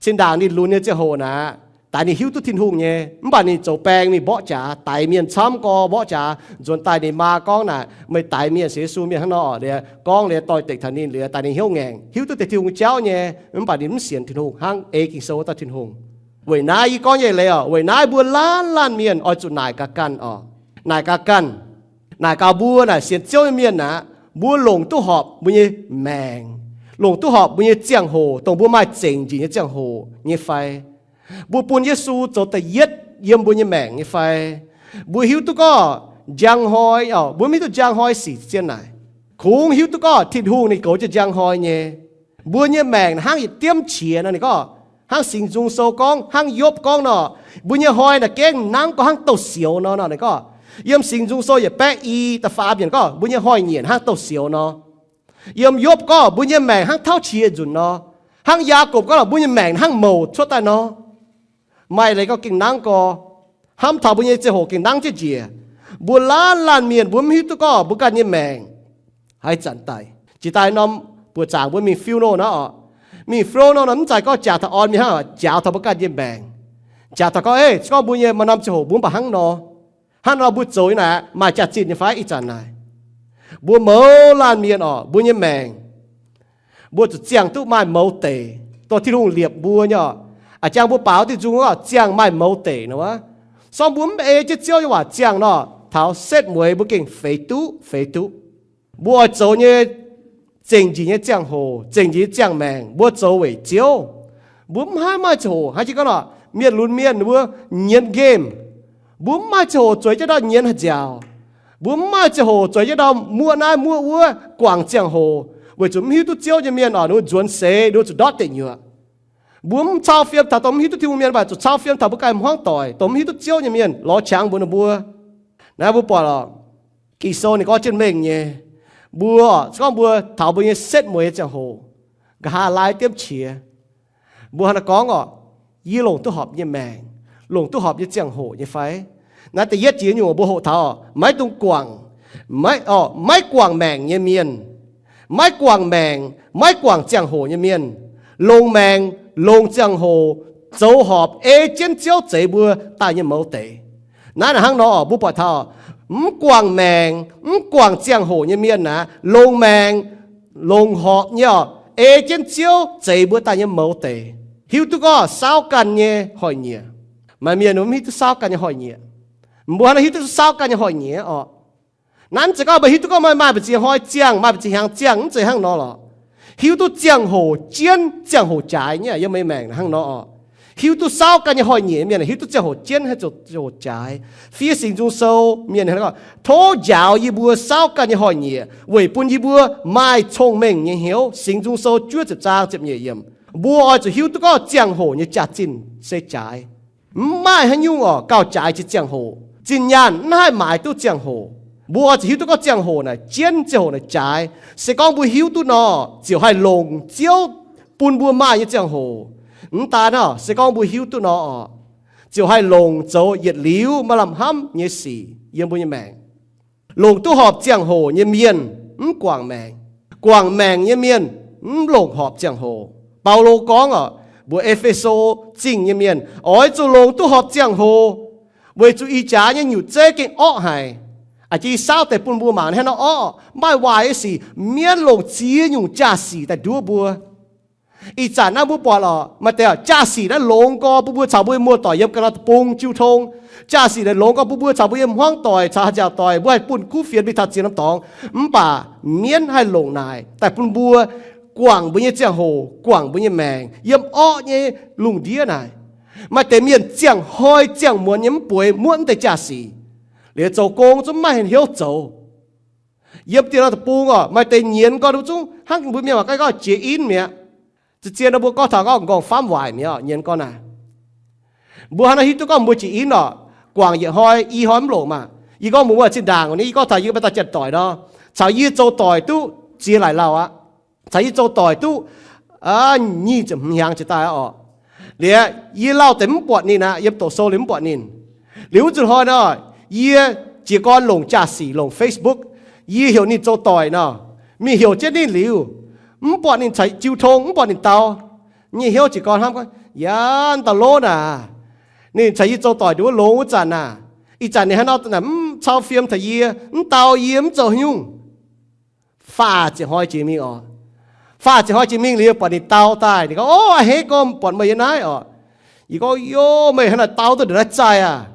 zinh ndaangc ninh lunx nyei ziangh hoc naaic, daix ninh hiuv duqv Tin-Hungh nyei, mv baac ninh zoux baeng mingh mborqv jaax, daix mienh camv gorx mborqv jaax. Nzuonx daaih ninh maa gorngv naaic, meih daix mienh sienx Yesu mienh hnangv nor oc, liuz gorngv liuz doix-dekc taux ninh, liuz daaih ninh hnyouv ngaengc, hiuv duqv deix Tin-Hungh jauv nyei, mv baac ninh mv sienx Tin-Hungh hnangv, ei Ging-Sou wuov dauh Tin-Hungh. Weic naaiv yie gorngv nyei leiz oc, weic naaiv mbuo laanh laanh mienh oix zuqc naaic gaax ganh oc, naaic gaax ganh, naaic gaax mbuo naaic sienx Ziouv nyei mienh aqv, mbuo longc duqv horpc mbuo nyei maengc, longc duqv horpc mbuo nyei ziangh hoc, dongh mbuo maaih zengc njiec nyei ziangh hoc nyei fai? Mbuo bun Yesu zoux da'yietv yiem mbuo nyei maengc nyei fai? Mbuo hiuv duqv gorngv njang hnoi oc, mbuo mv hiuv duqv njang hnoi sic zien naaic. Kungx hiuv duqv gorngv Tin-Hungh ninh goux jienv njang hnoi nyei. Mbuo nyei maengc hnangv yietc diemv qiex nor, ninh gorngv, hnangv Singx Nzung Sou gorngv, hnangv Yopv gorngv nor, mbuo nyei hnoi naaic gengh nangv gorngv hnangv douz-sioux nor, nor ninh gorngv. Yiem Singx Nzung Sou yietc baeqv i da'faam yiemc gorngv, mbuo nyei hnoi-nyieqc hnangv douz-sioux nor. Yiem Yopv gorngv, mbuo nyei maengc hnangv tauv qiex nzunc nor. Hnangv Yaagorpc gorngv, mbuo nyei maengc hnangv mouc cuotv daaih nor. Maaih leiz gorngv gengh nangv gorx, hnamv taux mbuo nyei ziangh hoc gengh nangv jienv njiec. Mbuo laanh laanh mienh mbuo mv hiuv duqv gorngv mbuo ganh nyei maengc haaix zanc daic. Jiex daaih norm buoqc zaangc mbuo mingh funeral nor oc, mingh funeral nor mv zeiz gorngv jaax taux orn mingh hnangv, jaax taux mbuo ganh nyei maengc. Jaax taux gorngv, ei, se gorngv mbuo nyei maaih norm ziangh hoc mbuo mv baac hnangv nor, hnangv nor mbuo zoux nyei naaic maaih jaax-zinh nyei fai ih zanc naaic? Mbuo mouz laanh mienh oc, mbuo nyei maengc, mbuo zuqc ziangh duqv maaih mouz deic, dongh Tin-Hungh liepc mbuo nyei oc. A'jang mbuo baaux diuh nzung oc, ziangh maaih mouz deic nor wuov. Se gorngv mbuo mv ei jienv Ziouv nyei waac ziangh nor, taux setv mueiz mbuo gengh feix duqv feix duqv. Mbuo oix zoux nyei zengc njiec nyei ziangh hoc, zengc njiec nyei ziangh maengc, mbuo zoux weic Ziouv. Mbuo mv haih maaih ziangh hoc, haaix jiex gorngv nor, mienh lunx mienh mbuo nyienz game. Mbuo mv maaih ziangh hoc zueiz jienv ndau nyienz haaix nziaauc. Mbuo mv maaih ziangh hoc zueiz jienv ndau muoqv naaiv muoqv wuov guangc ziangh hoc, weic zuqc mv hiuv duqv Ziouv nyei mienh oc, ninh mbuo nzuonx seix, ninh mbuo zuqc ndortv deic nyuoqc. Mbuo mv cau fiem taux dongh mv hiuv duqv Tin-Hungh mienh, mv baac zuqc cau fiem taux mbuo ganh hmuangv doic, dongh mv hiuv duqv Ziouv nyei mienh lorz qangx mbuox ninh mbuo. Naaiv mbuo buatc oc, Ging-Sou ninh gorngv jienv mengh nyei, mbuo oc, se gorngv mbuo taux mbuo nyei setv mueiz nyei ziangh hoc, nqa'haav laai diemv qiex, mbuo hnangv naaiv gorngv oc, yie longc duqv horpc nyei maengc, longc duqv horpc nyei ziangh hoc nyei fai? Naaiv da'yietv jiex nyungc mbuo hoqc taux, maiv dungx guangc, maiv, maiv guangc maengc nyei mienh, maiv guangc maengc, maiv guangc ziangh hoc nyei mienh, longc maengc, longc ziangh hoc, zoux horpc ei jienv Ziouv zeix mbuo daaih nyei mouz deix. Naaiv naaic hnangv nor, mbuo buatc taux mv guangc maengc, mv guangc ziangh hoc nyei mienh aqv, longc maengc, longc horpc nyei oc, ei jienv Ziouv zeix mbuo daaih nyei mouz deix. Hiuv duqv gorngv saauv ganh nyei hoic nyieqc. Maaih mienh mv hiuv duqv saauv ganh nyei hoic nyieqc. Mbuo hnangv naaiv hiuv duqv saauv ganh nyei hoic nyieqc oc. Naaiv mv zeiz gorngv mbuo hiuv duqv gorngv maaih, maaih mbu'ziex hnoi ziangh, maaih mbu'ziex hnyangx ziangh, mv zeiz hnangv nor lorqc. Hiuv duqv ziangh hoc jienv, ziangh hoc jaaix nyei yiem meih maengc hnangv nor oc. Hiuv duqv saauv ganh nyei hoic nyieqc mienh hiuv duqv ziangh hoc jienv haaix ziouc ziangh hoc jaaix. Fiev Singx Nzung Sou mienh gorngv, tov njaaux yie mbuo saauv ganh nyei hoic nyieqc weic bun yie mbuo maaih cong-mengh nyei hnyouv. Singx Nzung Sou juov ziepc zaang ziepc nyeic yiemc. Mbuo oix zuqc hiuv duqv gorngv ziangh hoc nyei jaax-zinh se jaaix. Mv maaih haaix nyungc oc gauh jaaix jiex ziangh hoc. Zinh nyaanh mv haih maaiz duqv ziangh hoc. Mbuo oix zuqc hiuv duqv gorngv ziangh hoc naaic jienv, ziangh hoc naaic jaaix. Se gorngv mbuo hiuv duqv nor, ziouc haih longc Ziouv bun mbuo maaih nyei ziangh hoc. Mv daan nor, se gorngv mbuo hiuv duqv nor oc, ziouc haih longc zoux yietc liuz maaih lamh hnamv nyei sic yiem mbuo nyei maengc. Longc duqv horpc ziangh hoc nyei mienh mv guangc maengc. Guangc maengc nyei mienh mv longc horpc ziangh hoc. Baulo gorngv oc, mbuox E^fe^so Zingh nyei mienh, oix zuqc longc duqv horpc ziangh hoc, weic zuqc ih jaax nyei nyutc zeiv gengh orqv haic. A'jang saauv deix bun mbuo mangc hnangv nor orqv, maaih waaic nyei sic, mienv longc ziex nyungc jaa-sic daaih nduov mbuo. Ih zanc naaiv mbuo buatc oc, maaih deix jaa-sic naaiv longx gorx bun mbuo caux mbuo nyei muoz-doic yiem ga'naaiv deic-bung jiu tong. Jaa-sic naaiv longx gorx bun mbuo caux mbuo nyei hmuangv doic caux haaix nziaauc doic, mbuo haih bun kuv fienx mingh taux ziex norm dorngx. Mv baac mienv haih longc naaic daaih bun mbuo guangc mbuo nyei ziangh hoc, guangc mbuo nyei maengc yiem orqv nyei lungh ndiev naaic. Maaih deix mienh ziangh hnoi ziangh muonz nyei mv bueix muotv mv deix jaa-sic. Liuz zoux gong zungv maiv maaih hnyouv zoux. Yiem dieh norm deic-bung oc, maaih deix nyienz gorn zungv hnangv mbuo mienh maac gaengh gorngv jiex in mi'aqv. Zien-zien nor mbuo gorngv taux gorngv m'nqorngv faamv waaic mi'aqv, nyienz gorn naaic. Mbuo hnangv naaiv hiuv duqv gorngv mbuo jiex in oc, guangc yietc hnoi i hnoi mv longc maah. Yie gorngv mbuox mbuo zinh ndaangc ni, yie gorngv taux yie mbuo daaih janx-doic nor, caux yie zoux doic duqv ziex laic lauh aqv. Caux yie zoux doic duqv nyic ziepc hmz hnyangx jiex daaih aqv oc. Liuz yie lauh deix mv buatc ninh aqv, yiem doqc sou liuz mv buatc ninh. Liuz wuov zanc hnoi nor, yie jiez gorn longc jaa-sic, longc Facebook, yie heuc ninh zoux doic nor, mingh heuc jienv ninh liuz, mv buatc ninh caux jiu tong, mv buatc ninh dau. Nyei hnyouv jiez gorn hnamv gorngv, yaac da'lov naaic, ninh caux yie zoux doic nduov longx wuov zanc naaic, ih zanc ninh hnangv nor mv cau fiem taux yie, mv dau yie, mv zoux haaix nyungc. Faah ziepc hnoi jiex mingh oc. Faah ziepc hnoi jiex mingh liuz buatc ninh dau daaih, ninh gorngv, Ov, a'hneiv gorngv buatc meih yiem naaiv oc. Yie gorngv, Yov, meih hnangv naaic dau duqv ndongc naaiv zaih aac?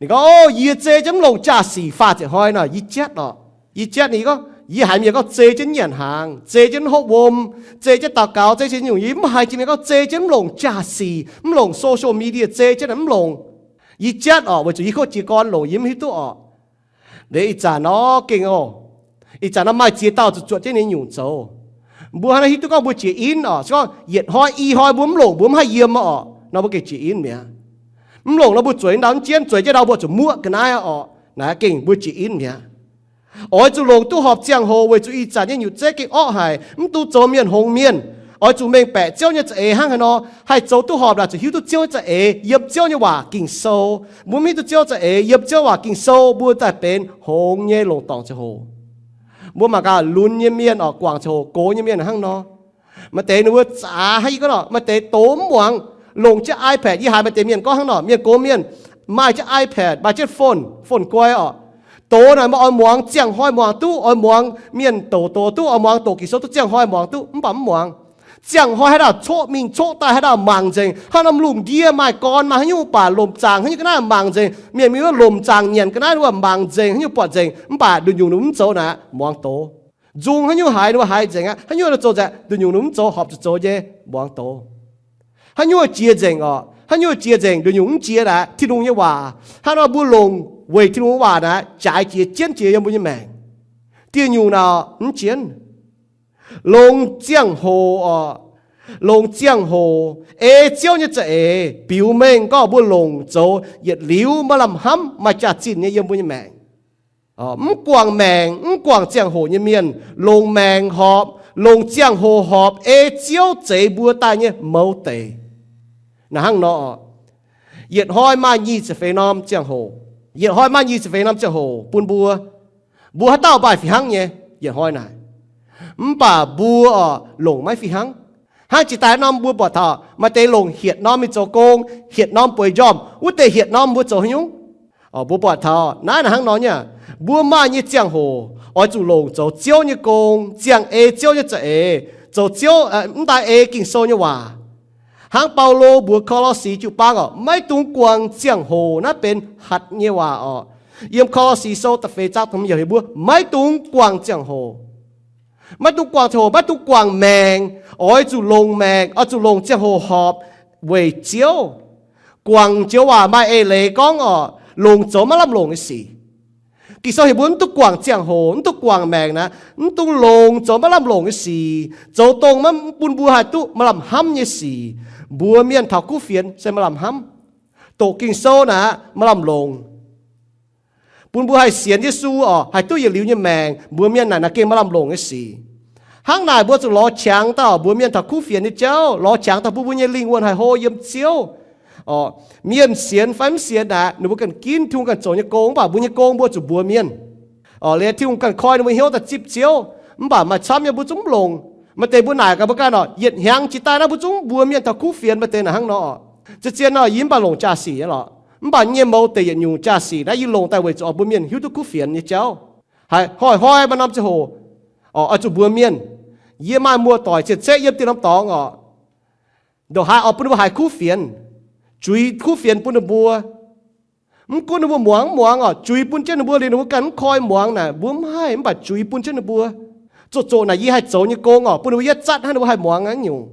Ninh gorngv, Ov, yie zei jienv mv longc jaa-sic faah ziepc hnoi nor, yie jatv oc. Yie jatv ninh gorngv, yie haiz mienh gorngv zei jienv nyanc hnaangx, zei jienv hopv wuom, zei jienv daux gaux, zei jienv nyungc, yie mv haiz jiex mienh gorngv zei jienv mv longc jaa-sic, mv longc social media, zei jienv mv longc. Yie jatv oc, weic zuqc yie kov jiez gorn longc yie mv hiuv duqv oc. Liuz ih zanc nor gengh oc, ih zanc nor maaih ziex dauh zuqc zuotc jienv ninh nyungc zoux. Mbuo hnangv naaiv hiuv duqv gorngv mbuo jiex in oc, se gorngv yietc hnoi i hnoi mbuo mv longc, mbuo mv haih yiem oc, nor mbuo gengh jiex in mi'aqv. Mv longc nor mbuo zueiz ndau mv jienv, zueiz jienv ndau mbuo zuqc muoqv ga'naaiv oc, naaiv gengh mbuo jiex in mi'aqv. Oix zuqc longc duqv horpc ziangh hoc weic zuqc ih zanc nyei nyutc zeiv gengh orqv haic, mv dungx zoux mienh hngongx mienh. Oix zuqc mengh baeqc Ziouv nyei za'eix hnangv haaix nor, haih zoux duqv horpc naaic zuqc hiuv duqv Ziouv nyei za'eix, yiem Ziouv nyei waac Ging-Sou. Mbuo mv hiuv duqv Ziouv za'eix, yiem Ziouv waac Ging-Sou, mbuo daaih benx hngongx nyei longc dorngc ziangh hoc. Mbuo mangc gaax lunx nyei mienh oc, guangc ziangh hoc gox nyei mienh hnangv nor. Maaih deix ninh mbuo zaqc hnangv yie gorngv nor, maaih deix doz mv muangx, longc jienv iPad. Yie haiz maaih deix mienh gorngv hnangv nor, mienh gox mienh maaih jienv iPad, maaih jienv phone, phone guai oc. Doz naaic maaih oix muangx, ziangh hnoi muangx duqv, oix muangx mienh doz, doz duqv, oix muangx doqc Ging-Sou duqv, ziangh hnoi muangx duqv, mv baac mv muangx. Ziangh hnoi haaix dauh coqv mingh coqv daaih, haaix dauh mangc nzengc. Hnangv norm lungh ndiev maaih gorn maaih haaix nyungc, mv baac lomc zaangc haaix nyungc ga'naaiv mangc nzengc. Mienh mingh wuov lomc zaangc nyanc ga'naaiv wuov mangc nzengc, haaix nyungc buatc nzengc, mv baac nduqc nyungc ninh mv zoux naaic, muangx doz. Nzung haaix nyungc haiz ninh mbuo haiz nzengc aqv, haaix nyungc ninh zoux nzengc, nduqc nyungc ninh mv zoux, horpc zuqc zoux nyei, muangx doz. Haaix nyungc jiex nzengc oc, haaix nyungc jiex nzengc, nduqc nyungc mv jiex naaic, Tin-Hungh nyei waac. Hnangv nor mbuo longc weic Tin-Hungh waac naaic jaaix jiex jienv jiex yiem mbuo nyei maengc. Dieh nyungc naaic mv jienv. Longc ziangh hoc oc, longc ziangh hoc ei Ziouv nyei za'eix biux mengh gorngv mbuo longc zoux yietc liuz maaih lamh hnamv, maaih jaax-zinh nyei yiem mbuo nyei maengc. Mv guangc maengc, mv guangc ziangh hoc nyei mienh longc maengc horpc, longc ziangh hoc horpc ei Ziouv zeix mbuo daaih nyei mouz deic. Naaiv hnangv nor, yietc hnoi maaih nyic ziepc feix norm ziangh hoc. Yietc hnoi maaih nyic ziepc feix norm ziangh hoc bun mbuo. Mbuo haaix dauh maaih fih hnangv nyei yietc hnoi naaic. Mv baac mbuo oc, longc maiv fih hnangv. Hnangv jiex daaih norm mbuo buatc taux maaih deix longc hietc norm mingh zoux gong, hietc norm bueix njormh, wuov deix hietc norm mbuo zoux haaix nyungc? Mbuo buatc taux naaiv naaic hnangv nor nyei aqv. Mbuo maaih nyei ziangh hoc oix zuqc longc zoux Ziouv nyei gong, ziangh ei Ziouv nyei za'eix, zoux Ziouv, mv daaih ei Ging-Sou nyei waac. Hnangv Baulo mbuox Ko^lo^si jiu-baang oc, maiv dungx guangc ziangh hoc. Naaiv benx hatc nyei waac oc. Yiem Ko^lo^si Sou da'feix zaang da'hmz yiemc heuc mbuo maiv dungx guangc ziangh hoc. Maiv dungx guangc ziangh hoc, maiv dungx guangc maengc. Oix zuqc longc maengc, oix zuqc longc ziangh hoc horpc weic Ziouv. Guangc joux waac maaih eix leiz gorngv oc, longc zoux maiv lamh longc nyei sic. Ging-Sou heuc mbuo mv dungx guangc ziangh hoc, mv dungx guangc maengc naaic, mv dungx longc zoux maiv lamh longc nyei sic, zoux dongh maiv bun mbuo haih duqv maaih lamh hnamv nyei sic. Mbuox mienh taux kuv fienx se maaih lamh hnamv. Doqc Ging-Sou naaic maaih lamh longc. Bun mbuo haih sienx Yesu oc, haih duqv yietc liuz nyei maengc, mbuox mienh naaic, naaic gengh maaih lamh longc nyei sic. Hnangv naaic mbuo zuqc lorz qangx dauh mbuox mienh taux kuv fienx nyei jauv, lorz qangx dauh bun mbuo nyei lingh wuonh haih hlo yiem Ziouv. Mienh sienx fai mv sienx naaic, ninh mbuo ganh ginv Tin-Hungh ganh zoux nyei gong, mv baac mbuo nyei gong mbuo zuqc mbuox mienh. Liuz Tin-Hungh ganh koi ninh mbuo hnyouv daaih zipv Ziouv, mv baac maaih camv nyei mbuo zungv mv longc. Maaih deix mbuo naaic gaax mbuo ganh oc, yietc hnyangx jiex daaih naaiv mbuo zungv mbuox mienh taux kuv fienx. Maaih deix naaic hnangv nor oc. Zien-zien nor yie mv baac longc jaa-sic nyei lorqc, mv baac yie nyei mouz deic yietc nyungc jaa-sic naaiv yie longc daaih weic zuqc oix mbuox mienh hiuv duqv kuv fienx nyei jauv. Haiz hnoi-hnoi maaih norm ziangh hoc oix zuqc mbuox mienh. Yie maaih muoz-doic cien-ceqv yiem dieh norm dorngx oc, ndongc haaix oix bun ninh mbuo haiz kuv fienx, zuiz kuv fienx bun ninh mbuo. Mv gunv ninh mbuo muangx mv muangx oc, zuiz bun jienv ninh mbuo liuz ninh mbuo ganh mv koi muangx naaic mbuo mv haih, mv baac zuiz bun jienv ninh mbuo. Zoqc zoqc naaic yie haih zoux nyei gong oc, bun ninh mbuo yietv zatv hnangv, ninh mbuo haih muangx aqv nyungc.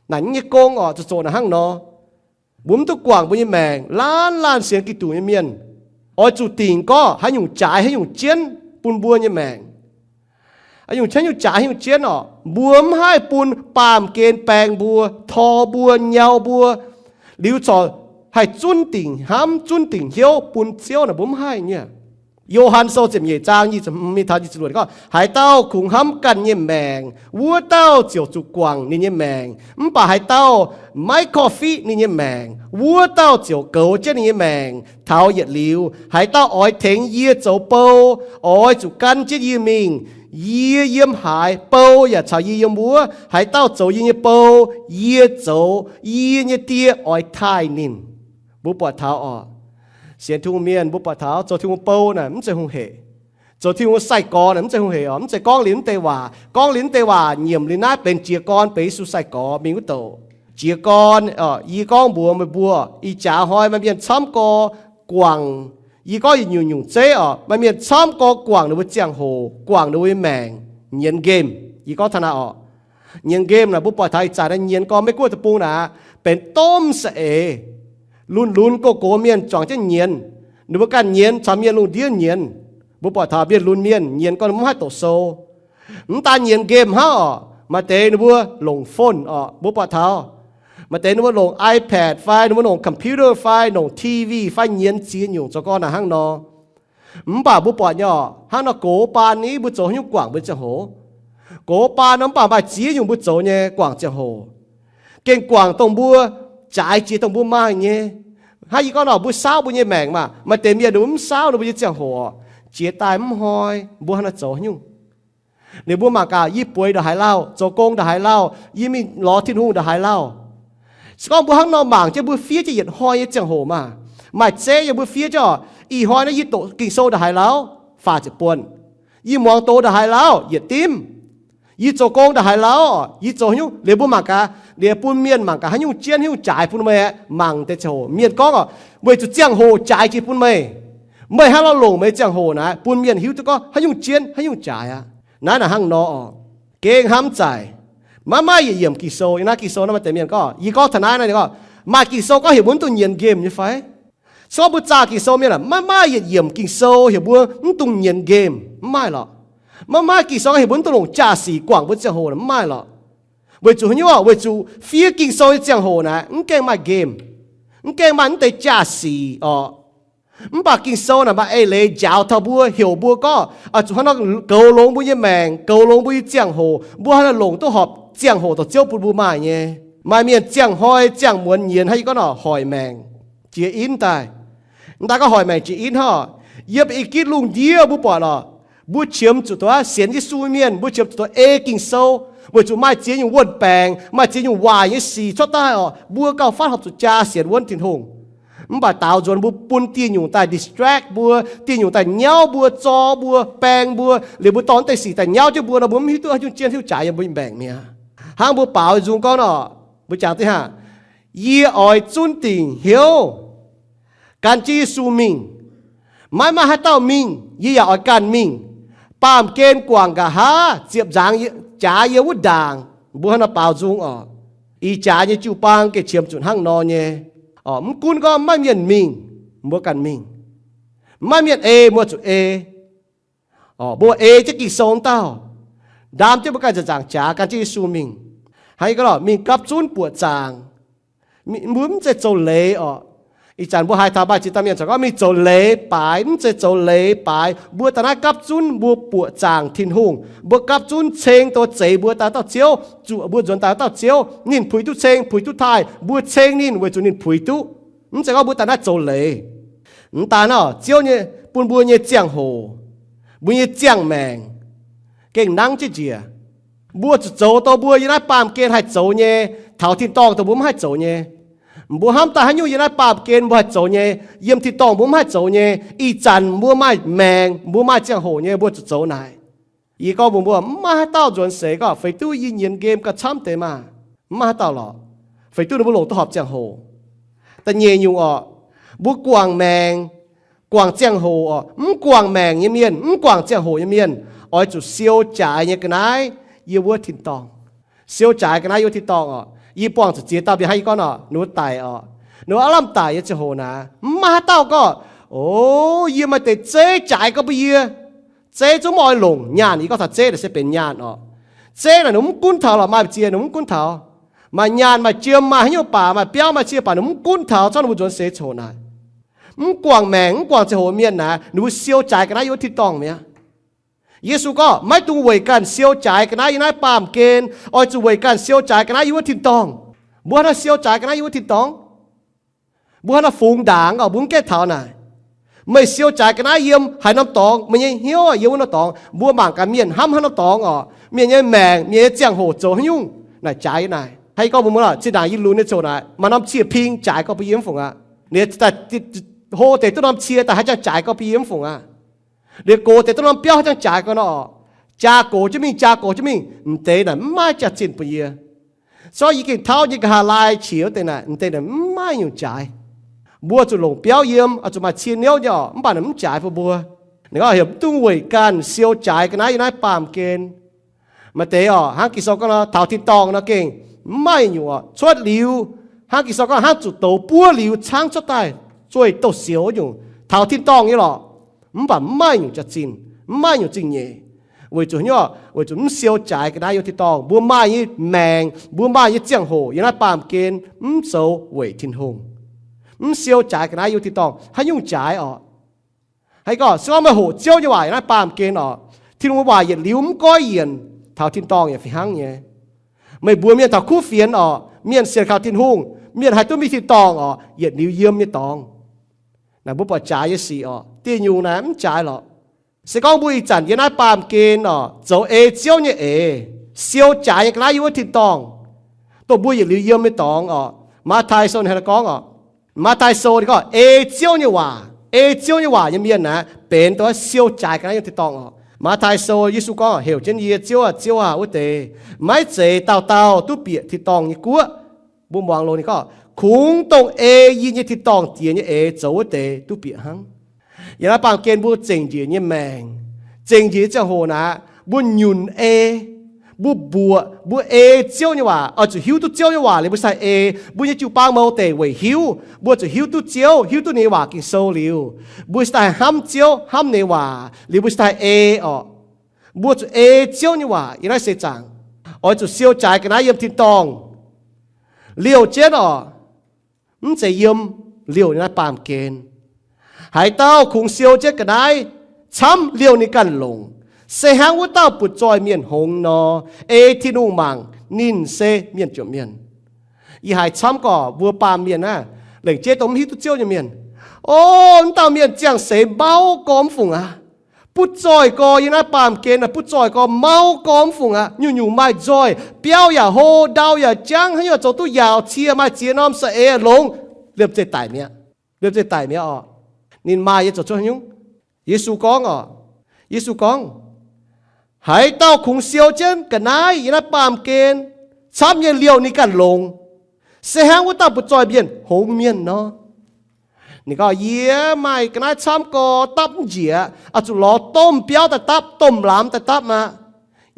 Naaic nyei gong oc, zoqc zoqc naaic hnangv nor. Mbuo mv duqv guangc mbuo nyei maengc. Laanh laanh sienx Giduc nyei mienh oix zuqc dingc gorngv haaix nyungc jaaix haaix nyungc jienv bun mbuo nyei maengc. Haaix nyungc jaaix haaix nyungc jienv oc, mbuo mv haih bun baamh gen baeng mbuo, tor mbuo, nyau mbuo, liuz corc haih zunv dingc hnamv, zunv dingc hnyouv bun Ziouv naaic mbuo mv haih nyei. Yo^han Sou ziepc nyeic zaang nyic ziepc hmz mingh taux nyic ziepc luoqc gorngv, haaix dauh kungx hnamv ganh nyei maengc, wuov dauh ziouc zuqc guangc ninh nyei maengc. Mv baac haaix dauh maiv korv-fiqv ninh nyei maengc, wuov dauh ziouc goux jienv ninh nyei maengc taux yietc liuz. Haaix dauh oix tengx yie zoux bou, oix zuqc gan jienv yie mingh. Yie yiem haaix, bou yaac caux yie yiem wuov. Haaix dauh zoux yie nyei bou, yie zoux, yie nyei Die oix taaih ninh. Mbuo buatc taux oc, sienx Tin-Hungh mienh, mbuo buatc taux zoux Tin-Hungh bou naaic mv zeiz hungh hec. Zoux Tin-Hungh sai-gorx naaic mv zeiz hungh hec oc. Mv zeiz gorngv liuz mv deix waac, gorngv liuz mv deix waac nyiemc liuz naaiv benx jiez gorn, benx Yesu sai-gorx mingh wuov douc. Jiez gorn, yie gorngv mbuox meih mbuo, ih jaax hnoi maaih mienh camv gorx guangc, yie gorngv yietc nyungc-nyungc zeiv oc, maaih mienh camv gorx guangc ninh mbuo ziangh hoc, guangc ninh mbuo nyei maengc, nyienz nqemh. Yie gorngv taux naaiv oc, nyienz nqemh naaic mbuo buatc taux ih zanc naaiv nyienz gorn Meiv-Guoqv deic-bung naaic benx domh za'eix. Lunx-lunx gox-gox mienh juangc jienv nyienz. Ninh mbuo ganh nyienz caux mienh lungh ndiev nyienz. Mbuo buatc taux mienh lunx mienh nyienz gorn ninh mbuo mv haih doqc sou. Mv daan nyienz nqemh hnangv oc, maaih deix ninh mbuo longc phone oc, mbuo buatc taux. Maaih deix ninh mbuo longc iPad fai ninh mbuo longc computer fai longc TV fai nyienz ziex nyungc zoux gorn naaic hnangv nor. Mv baac mbuo buatc nyei oc, hnangv nor gox baan ni mbuo zoux haaix nyungc guangc mbuo nyei ziangh hoc? Gox baan nor mv baac maaih ziex nyungc mbuo zoux nyei guangc ziangh hoc. Gengh guangc dongh mbuo, jaaix jiex dongh mbuo maaih nyei. Hnangv yie gorngv nor, mbuo saauv mbuo nyei maengc maah, maaih deix mienh ninh mbuo mv saauv ninh mbuo nyei ziangh hoc, jiex daaih mv hnoi mbuo hnangv naaiv zoux haaix nyungc. Ninh mbuo mangc gaax, yie bueix ndongc haaix lauh, zoux gong ndongc haaix lauh, yie mingh lorz Tin-Hungh ndongc haaix lauh. Se gorngv mbuo hnangv nor mangc jienv, mbuo fiev jienv yietc hnoi nyei ziangh hoc maah, maaih zeiv yiem mbuo fiev jienv oc, ih hnoi naaiv yie doqc Ging-Sou ndongc haaix lauh, faah ziepc buonc. Yie muangx doz ndongc haaix lauh, yietc dimv. Yie zoux gong ndongc haaix lauh, yie zoux haaix nyungc, liuz mbuo mangc gaax, liuz bun mienh mangc gaax haaix nyungc jienv haaix nyungc jaaix bun meih aqv. Mangc deix ziangh hoc mienh gorngv oc, weic zuqc ziangh hoc jaaix jiex bun meih. Meih hnangv nor longc meih nyei ziangh hoc naaiv bun mienh hiuv duqv gorngv haaix nyungc jienv haaix nyungc jaaix aqv. Naaiv naaic hnangv nor oc. Gengh hnamv zaaic, maiv maaih yietc yiemc Ging-Sou. Yiem naaiv Ging-Sou naaiv maaih deix mienh gorngv, yie gorngv taux naaiv, naaiv ninh gorngv, maaih Ging-Sou gorngv heuc mbuo mv dungx nyienz nqemh nyei fai? Se gorngv mbuo zaah Ging-Sou mienh aah, maiv maaih yietc yiemc Ging-Sou heuc mbuo mv dungx nyienz nqemh, mv maaih lorqc. Maiv maaih Ging-Sou heuc mbuo mv dungx longc jaa-sic guangc mbuo ziangh hoc, mv maaih lorqc. Weic zuqc haaix nyungc? Weic zuqc fiev Ging-Sou nyei ziangh hoc naaic mv gaengh maaih nqemh, mv gaengh maaih mv deix jaa-sic oc. Mv baac Ging-Sou naaic maaih eix leiz njaaux taux mbuo, heuc mbuo gorngv oix zuqc hnangv nor goux longx mbuo nyei maengc, goux longx mbuo nyei ziangh hoc, mbuo hnangv nor longc duqv horpc ziangh hoc dongh Ziouv bun mbuo maaih nyei. Maaih mienh ziangh hnoi ziangh muonz nyienz hnangv yie gorngv nor hoic maengc jiex inv daaih. Mv daaih gorngv hoic maengc jiex inv hnangv, yiem ih gitv lungh ndiev mbuo buatc lorqc, mbuo qiemx zuqc dongh sienx Yesu mienh, mbuo qiemx zuqc dongh ei Ging-Sou, weic zuqc maaih ziex nyungc wuonh baengc, maaih ziex nyungc waaic nyei sic cuotv daaih oc, mbuo gauh fatv horpc zuqc jaa sienx wuonv Tin-Hungh. Mv baac daaux nzuonx mbuo bun dieh nyungc daaih distract mbuo, dieh nyungc daaih nyauv mbuo, zor mbuo, baeng mbuo, liuz mbuo dorh naaiv deix sic daaih nyauv jienv mbuo nor, mbuo mv hiuv duqv haaix nyungc jienv haaix nyungc jaaix yiem mbuo nyei maengc mi'aqv. Hnangv mbuo baaux nzung gorngv nor, mbuo jangx deix hnangv, yie oix zunv dingc hnyouv gan jienv Yesu mingh. Maiv maaih haaix dauh mingh, yie yaac oix ganh mingh. Baamh gen guangc nqa'haav ziepc nzaangc jaax yiem wuov ndaangc. Mbuo hnangv nor baaux nzung oc. Ih jaax nyei jiu-baang gengh qiemx zuqc hnangv nor nyei. Mv gunv gorngv maiv maaih mienh mingh, mbuo ganh mingh. Maiv maaih mienh ei, mbuo zuqc ei. Mbuo ei jienv Ging-Sou wuov dauh, ndaam jienv mbuo ganh nzaangc jaax gan jienv Yesu mingh. Hnangv yie gorngv lorqc, mingh gapv zunv buoqc zaangc. Mbuo mv zeiz zoux leiz oc. Ih zanc mbuo haiz taux maaih ziex dauh mienh corc gorngv mingh zoux leiz baaix, mv zeiz zoux leiz baaix. Mbuo daaih naaiv gapv zunv mbuo buoqc zaangc Tin-Hungh. Mbuo gapv zunv ceng doz zeix mbuo daaih dauh Ziouv, zuoqc mbuo nzuonx daaih dauh Ziouv. Ninh puix duqv ceng, puix duqv taaih, mbuo ceng ninh weic zuqc ninh puix duqv. Mv zeiz gorngv mbuo daaih naaiv zoux leiz. Mv daan nor, Ziouv nyei, bun mbuo nyei ziangh hoc, mbuo nyei ziangh maengc gengh nangv jienv njiec. Mbuo zuqc zoux dongh mbuo yiem naaiv baamh gen haih zoux nyei, taux tin-dorngh dongh mbuo mv haih zoux nyei. Mbuo hnamv daaih haaix nyungc yiem naaiv baamh gen mbuo haih zoux nyei, yiem tin-dorngh mbuo mv haih zoux nyei, ih zanc mbuo maaih maengc, mbuo maaih ziangh hoc nyei, mbuo zuqc zoux naaic. Yie gorngv mbuox mbuo, mv maaih haaix dauh nzuonx seix gorngv feix duqv yie nyienz nqemh gauh camv deix maah! Mv maaih haaix dauh lorqc. Feix duqv ninh mbuo longc duqv horpc ziangh hoc. Da'nyeic nyungc orqc, mbuo guangc maengc, guangc ziangh hoc orqc. Mv guangc maengc nyei mienh, mv guangc ziangh hoc nyei mienh, oix zuqc siou jaaix nyei ga'naaiv yiem wuov tin-dorngh. Siou jaaix ga'naaiv yiem wuov tin-dorngh orqc. Yie buangh zuqc ziex dauh mienh hnangv yie gorngv orqc, ninh mbuo daic orqc. Ninh mbuo aav lamh daic nyei ziangh hoc naaic, mv maaih haaix dauh gorngv, o, yie maaih deix zeiv jaaix gorngv bun yie. Zeiv zungv mv oix longc, nyaanh, yie gorngv taux zeiv naaic se benx nyaanh orqc. Zeiv naaic ninh mv gunv taux lorqc, maaih mbu'ziex ninh mv gunv taux. Maaih nyaanh, maaih jiem, maaih haaix nyungc baac, maaih biauv, maaih cie baac ninh mv gunv taux, zorqv ninh mbuo nzuonx seix coc naaic. Mv guangc maengc, mv guangc ziangh hoc mienh naaic, ninh mbuo siou jaaix ga'naaiv yiem wuov tin-dorngh mi'aqv. Yesu gorngv, maiv dungx weic ganh siou jaaix ga'naaiv yiem naaiv baamh gen, oix zuqc weic ganh siou jaaix ga'naaiv yiem wuov tin-dorngh. Mbuo hnangv naaiv siou jaaix ga'naaiv yiem wuov tin-dorngh. Mbuo hnangv naaiv fungx ndaangc orqc, mbuo mv gaengh taux naaic. Meih siou jaaix ga'naaiv yiem haaix norm dorngx, meih nyei hnyouv yiem wuov norm dorngx, mbuo mangc gaax mienh hnamv haaix norm dorngx orqc, mienh nyei maengc, mienh nyei ziangh hoc zoux haaix nyungc naaic jaaix yiem naaic. Hnangv yie gorngv mbuox mbuo, zinh ndaangc yie lunx nyei ziouc naaic, maaih norm cie ping jaaix gorngv bun yie mv fungc aqv. Ninh daaih hlo deix duqv norm cie daaih haih jangx jaaix gorngv bun yie mv fungc aqv. Liuz gox deix duqv norm biauv haih jangx jaaix gorngv nor orqc, jaa gox jienv mingh, jaa gox jienv mingh, m'deix naaic mv maaih jaax-zinh bun yie. Zorqv yie gengh tauv nyei nqa'haav laai qiex wuov deix naaic, m'deix naaic mv maaih nyungc jaaix. Mbuo zuqc longc biauv yiem, oix zuqc maaih cie niouv nyei orqc, mv baac naaic mv jaaix bun mbuo. Ninh gorngv heuc mv dungx weic ganh siou jaaix ga'naaiv yiem naaiv baamh gen. Maaih deix orqc, hnangv Ging-Sou gorngv nor, taux tin-dorngh nor gengh mv maaih nyungc orqc, cuotv liuz, hnangv Ging-Sou gorngv hnangv zuqc douz buov liuz caangv cuotv daaih, zueih douz-sioux nyungc, taux tin-dorngh nyei lorqc. Mv baac mv maaih nyungc jaax-zinh, mv maaih nyungc zingh nyeic. Weic zuqc hnyouv, weic zuqc mv siou jaaix ga'naaiv yiem tin-dorngh. Mbuo maaih nyei maengc, mbuo maaih nyei ziangh hoc yiem naaiv baamh gen mv zoux weic Tin-Hungh. Mv siou jaaix ga'naaiv yiem tin-dorngh, haaix nyungc jaaix orqc? Haaix gorngv se gorngv meih hoqc Ziouv nyei waac yiem naaiv baamh gen orqc, Tin-Hungh nyei waac yietc liuz mv goiv yienc, taux tin-dorngh yaac fih hnangv nyei. Meih mbuox mienh taux kuv fienx orqc, mienh sienx kaux Tin-Hungh, mienh haih duqv mingh tin-dorngh orqc, yietc liuz yiem nyei dorngx. Naaic mbuo buatc jaaix nyei sic orqc, dieh nyungc naaic mv jaaix lorqc. Se gorngv mbuo ih zanc yiem naaiv baamh gen orqc, zoux ei Ziouv nyei eix, siou jaaix nyei ga'naaiv yiem wuov tin-dorngh, dongh mbuo yietc liuz yiem nyei dorngx orqc. Matv^tai Sou ninh haaix nor gorngv orqc? Matv^tai Sou ninh gorngv ei Ziouv nyei waac, ei Ziouv nyei waac nyei mienh naaic benx dongh siou jaaix ga'naaiv yiem tin-dorngh orqc. Matv^tai Sou Yesu gorngv, heuc jienv yie, Ziouv aah, Ziouv aah, wuov deix maiv zeiz dauh dauh duqv bieqc tin-dorngh nyei guoqv. Mbuo muangx loz ninh gorngv, kungx dongh ei yie nyei tin-dorngh Diex nyei eix zoux wuov deix duqv bieqc hnangv. Yiem naaiv baamh gen mbuo zengc njiec nyei maengc, zengc njiec nyei ziangh hoc naaic, mbuo nyunc ei, mbuo mbuoqc, mbuo ei Ziouv nyei waac, oix zuqc hiuv duqv Ziouv nyei waac liuz mbuo sai ei. Mbuo nyei jiu-baang mouz deic weic hiuv, mbuo zuqc hiuv duqv Ziouv, hiuv duqv ninh nyei waac Ging-Sou liuz, mbuo cingx daaih hnamv Ziouv, hnamv ninh nyei waac liuz mbuo cingx daaih ei orqc. Mbuo zuqc ei Ziouv nyei waac yiem naaiv seix zaangc. Oix zuqc siou jaaix ga'naaiv yiem tin-dorngh. Liouh jienv orqc, mv zeiz yiem, liouh nyei naaiv baamh gen. Haaix dauh kungx siou jienv ga'naaiv camv liouh ninh ganh longc, se hnangv wuov dauh butv-zoih mienh hngongx nor, ei Tin-Hungh mangc ninh se mienh jomc mienh. Yie haiz camv gorqv mbuo baamh mienh aah, lengc jeiv dongh mv hiuv duqv Ziouv nyei mienh. O, mv dauh mienh ziangh seix mauv gorx mv fungc aqv. Butv-zoih gorx yiem naaiv baamh gen aah, butv-zoih gorx mauv gorx mv fungc aqv. Nyungc-nyungc maaih nzoih, biauv yaac hlo, ndau yaac jangv, haaix nyungc zoux duqv yaauc, cie maaih ziex norm, saeng-eix longx, liemh zeih daic mi'aqv. Liemh zeih daic mi'aqv orqc. Ninh maaih nyei zoux cuotv haaix nyungc? Yesu gorngv orqc, Yesu gorngv, haaix dauh kungx siou jienv ga'naaiv yiem naaiv baamh gen camv nyei liouh ninh ganh longc, se hnangv wuov dauh butv-zoih mienh hngongx mienh nor. Ninh gorngv, yie maaih ga'naaiv camv gorx dapv mv njiec, oix zuqc lorz domh biauv daaih dapv, domh lamz daaih dapv aqv.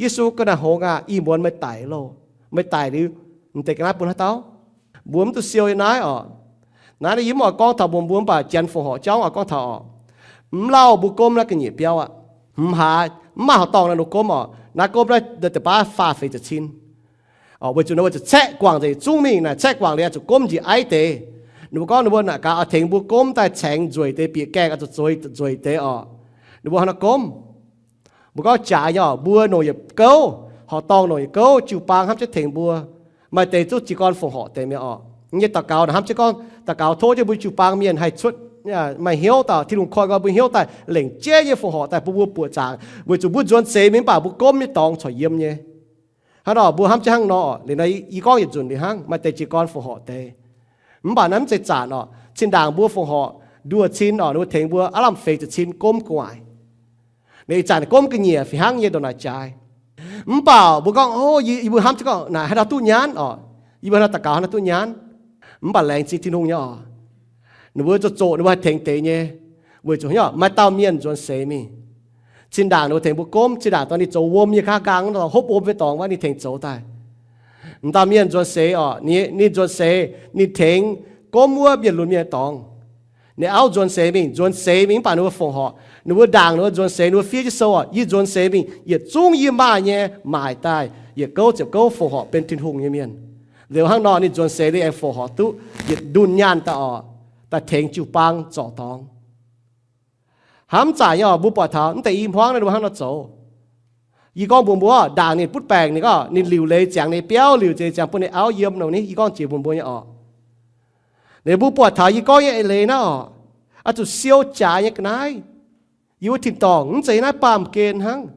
Yesu gorngv, naaiv hngongx aah, ih muonz meih daic loh. Meih daic liuz, m'deix ga'naaiv bun haaix dauh? Mbuo mv duqv siou yiem naaiv orqc. Naaiv yie mv oix gorngv taux mbuo, mbuo mv baac Janx fongc horc jauv oix gorngv taux orqc. Mv lauh mbuo gomv naaiv ga'nyiec biauv aqv. Mv haaix, mv maaih horqc dorngh naaiv nor gomv orqc. Naaiv gomv naaiv deix baav faah feix ziepc cin. Weic zuqc naaiv weic zuqc caeqv guangc nzengc zungv mingh naaic, caeqv guangc liuz zuqc gomv njiec aiv deix. Ninh mbuo gorngv ninh mbuo naaic gaax oix tengx mbuo gomv daaih caengx nzueic deix bieqc gaengh oix zuqc zueiz, zueiz deix orqc. Ninh mbuo hnangv naaiv gomv. Mbuo gorngv jaaix nyei orqc, mbuo longc yietc gouv, horqc dorngh longc yietc gouv, jiu-baang hnamv jienv tengx mbuo. Maaih deix zungv jiez gorn fongc horc deix mi'aqv orqc. Nyei daux gaux naaic hnamv jienv gorngv daux gaux tov jienv mbuo jiu-baang mienh haih cuotv, maaih hnyouv dauh, Tin-Hungh koi nqoi mbuo hnyouv daaih lengc jeiv nyei fongc horc daaih bun mbuo buoqc zaangc, weic zuqc mbuo nzuonx seix mingh mv baac mbuo gomv nyei dorngx corc yiem nyei. Hnangv nor mbuo hnamv jienv hnangv nor, liuz nor yie gorngv yietc nzunc liuz hnangv, maaih deix jiez gorn fongc horc deix. Mv baac naaiv mv zeiz zanc orqc. Zinh ndaangc mbuo fongc horc nduoh cin orqc, ninh mbuo tengx mbuo aav lamh feix ziepc cin gomv gu'nguaaic. Liuz ih zanc gomv ga'nyiec fih hnangv nyei ndongc naaic jaaix. Mv baac mbuo gorngv, o, yie, yie mbuo hnamv jienv gorngv naaic haaix dauh duqv nyaanv orqc, yie mbuo haaix dauh daux gaux haaix dauh duqv nyaanv. Mv baac laengz zingh Tin-Hungh nyei orqc, ninh mbuo zuqc zoqc, ninh mbuo haih tengx deix nyei. Weic zuqc haaix nyungc, maaih dauh mienh nzuonx seix mingh. Zinh ndaangc ninh mbuo tengx mbuo gomv, zinh ndaangc dongh ninh zoux wuom nyei nqa'haav nqaang, hopv wuom nyei dorngx wuov ninh tengx zoux daaih. M'dauh mienh nzuonx seix orqc, ninh, ninh nzuonx seix ninh tengx gomv wuov mienh lunx mienh dorngx. Ninh auv nzuonx seix mingh, nzuonx seix mingh mv baac ninh mbuo fongc horc, ninh mbuo ndaangc ninh mbuo nzuonx seix, ninh mbuo fiev jienv sou orqc, yie nzuonx seix mingh yietc zungv yie maaih nyei maaic daaih, yietc gouv ziepc gouv fongc horc benx Tin-Hungh nyei mienh. Liuz hnangv nor ninh nzuonx seix ninh aengx fongc horc duqv yietc ndunh nyaanh daaih orqc, daaih tengx jiu-baang zorc dorngx. Hnamv zanc nyei orqc, mbuo buatc taux mv deix i hmuangv naaiv ninh mbuo hnangv nor zoux. Yie gorngv mbuox mbuo, ndaangc ninh butv baengc ninh gorngv ninh liuc leiz ziangx ninh biauv, liuc leiz ziangx bun ninh auv yiem nor ni, yie gorngv jiex mbuox mbuo nyei orqc. Liuz mbuo buatc taux yie gorngv nyei eix leiz naaiv orqc, oix zuqc siou jaaix nyei ga'naaiv. Yie wuov tin-dorngh mv zeiz naaiv baamh gen hnangv.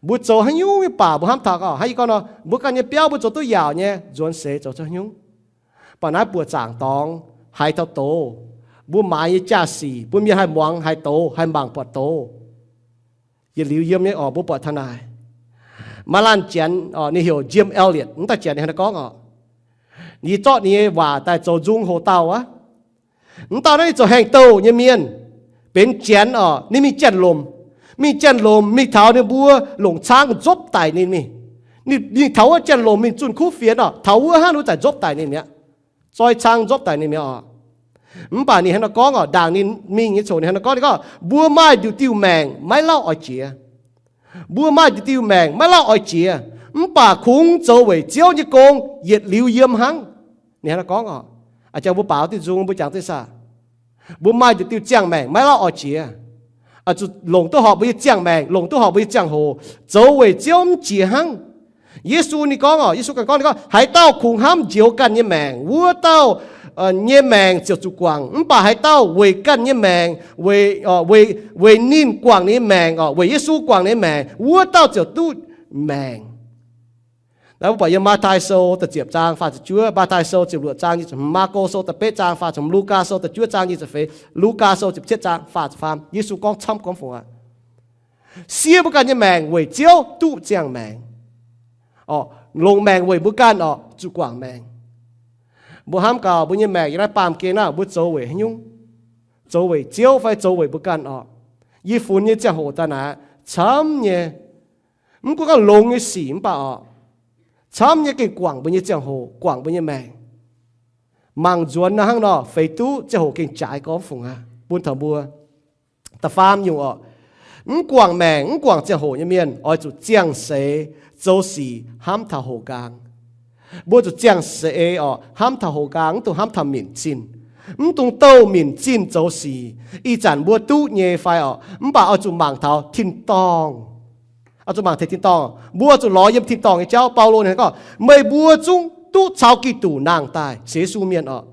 Mbuo zoux haaix nyungc mv baac mbuo hnamv taux orqc, hnangv yie gorngv nor, mbuo ganh nyei biauv mbuo zoux duqv yaauc nyei, nzuonx seix zoux haaix nyungc. Mv baac naaiv buoqc zaangc dorngx haiz taux doz, mbuo maaiz nyei jaa-sic bun mienh haih muangx, haih doz, haih mangc buatc doz. Yietc liuz yiem nyei orqc, mbuo buatc taux naaic, maaih laanh janx orqc, ninh heuc Jim Elliot, mv dauh janx ninh hnangv naaiv gorngv orqc, yie zorqv ninh nyei waac daaih zoux nzung hoc dauh aqv. Mv dauh naaiv ninh zoux haengh douh nyei mienh, benx janx orqc, ninh mingh janx-lomc, mingh janx-lomc mingh taux ninh mbuo longc caangv nzopv daic ninh mingh. Ninh, ninh taux wuov janx-lomc mingh zunh kuv fienx orqc, taux wuov hnangv ninh mbuo zaac nzopv daic ninh mi'aqv. Zoi caangv nzopv daic ninh mi'aqv orqc. Mv baac ninh hnangv naaiv gorngv orqc, ndaangc ninh mingh nyei coc ninh hnangv naaiv gorngv, ninh gorngv, mbuo maaih nduqc diuh maengc maiv lauh oix jiex. Mbuo maaih nduqc diuh maengc maiv lauh oix jiex, mv baac kungx zoux weic Ziouv nyei gong yietc liuz yiem hnangv. Ninh hnangv naaiv gorngv orqc. A'jang mbuo baaux diuh nzung mbuo jangx duqv saah? Mbuo maaih nduqc diuh ziangh maengc maiv lauh oix jiex. Zuqc longc duqv horpc mbuo nyei ziangh maengc, longc duqv horpc mbuo nyei ziangh hoc, zoux weic Ziouv mv jiex hnangv. Yesu ninh gorngv orqc, Yesu ganh gorngv, ninh gorngv, haaix dauh kungx hnamv njoux ganh nyei maengc, wuov dauh nyei maengc ziouc zuqc guangc. Mv baac haaix dauh weic ganh nyei maengc, weic, weic ninh guangc ninh nyei maengc orqc, weic Yesu guangc ninh nyei maengc, wuov dauh ziouc duqv maengc. Naaiv mbuo buatc yiem Matv^taai Sou da'ziepc zaang faah ziepc juov, Matv^taai Sou ziepc luoqc zaang nyic ziepc, Maako Sou da'betv zaang faah ziepc, Lugaa Sou da'juov zaang nyic ziepc feix, Lugaa Sou ziepc cietv zaang faah ziepc faam, Yesu gorngv camv gorngv fungc aqv. Siev mbuo ganh nyei maengc weic Ziouv duqv ziangh maengc. Orqc, longc maengc weic mbuo ganh orqc, zuqc guangc maengc. Mbuo hnamv gaax mbuo nyei maengc yiem naaiv baamh gen naaiv, mbuo zoux weic haaix nyungc? Zoux weic Ziouv fai zoux weic mbuo ganh orqc? Yie funx nyei ziangh hoc daaih naaic, camv nyei. Mv gunv gorngv longx nyei sic mv baac orqc, camv nyei gengh guangc mbuo nyei ziangh hoc, guangc mbuo nyei maengc. Mangc nzuonx naaiv hnangv nor, feix duqv ziangh hoc gengh jaaix gorngv fungc aqv bun taux mbuo. Da'faam nyungc orqc, mv guangc maengc, mv guangc ziangh hoc nyei mienh oix zuqc ziangh seix zoux sic hnamv taux hoqc nqaang. Mbuo zuqc ziangh seix orqc, hnamv taux hoqc nqaang, mv dungx hnamv taux minc zinh. Mv dungx douh minc zinh zoux sic. Ih zanc mbuo duqv nyei fai orqc, mv baac oix zuqc mangc taux tin-dorngh. Oix zuqc mangc taux tin-dorngh. Mbuo zuqc lorz yiem tin-dorngh nyei jauv. Baulo ninh gorngv, meih mbuo zungv duqv caux Giduc nangh daaih, sienx Yesu mienh orqc.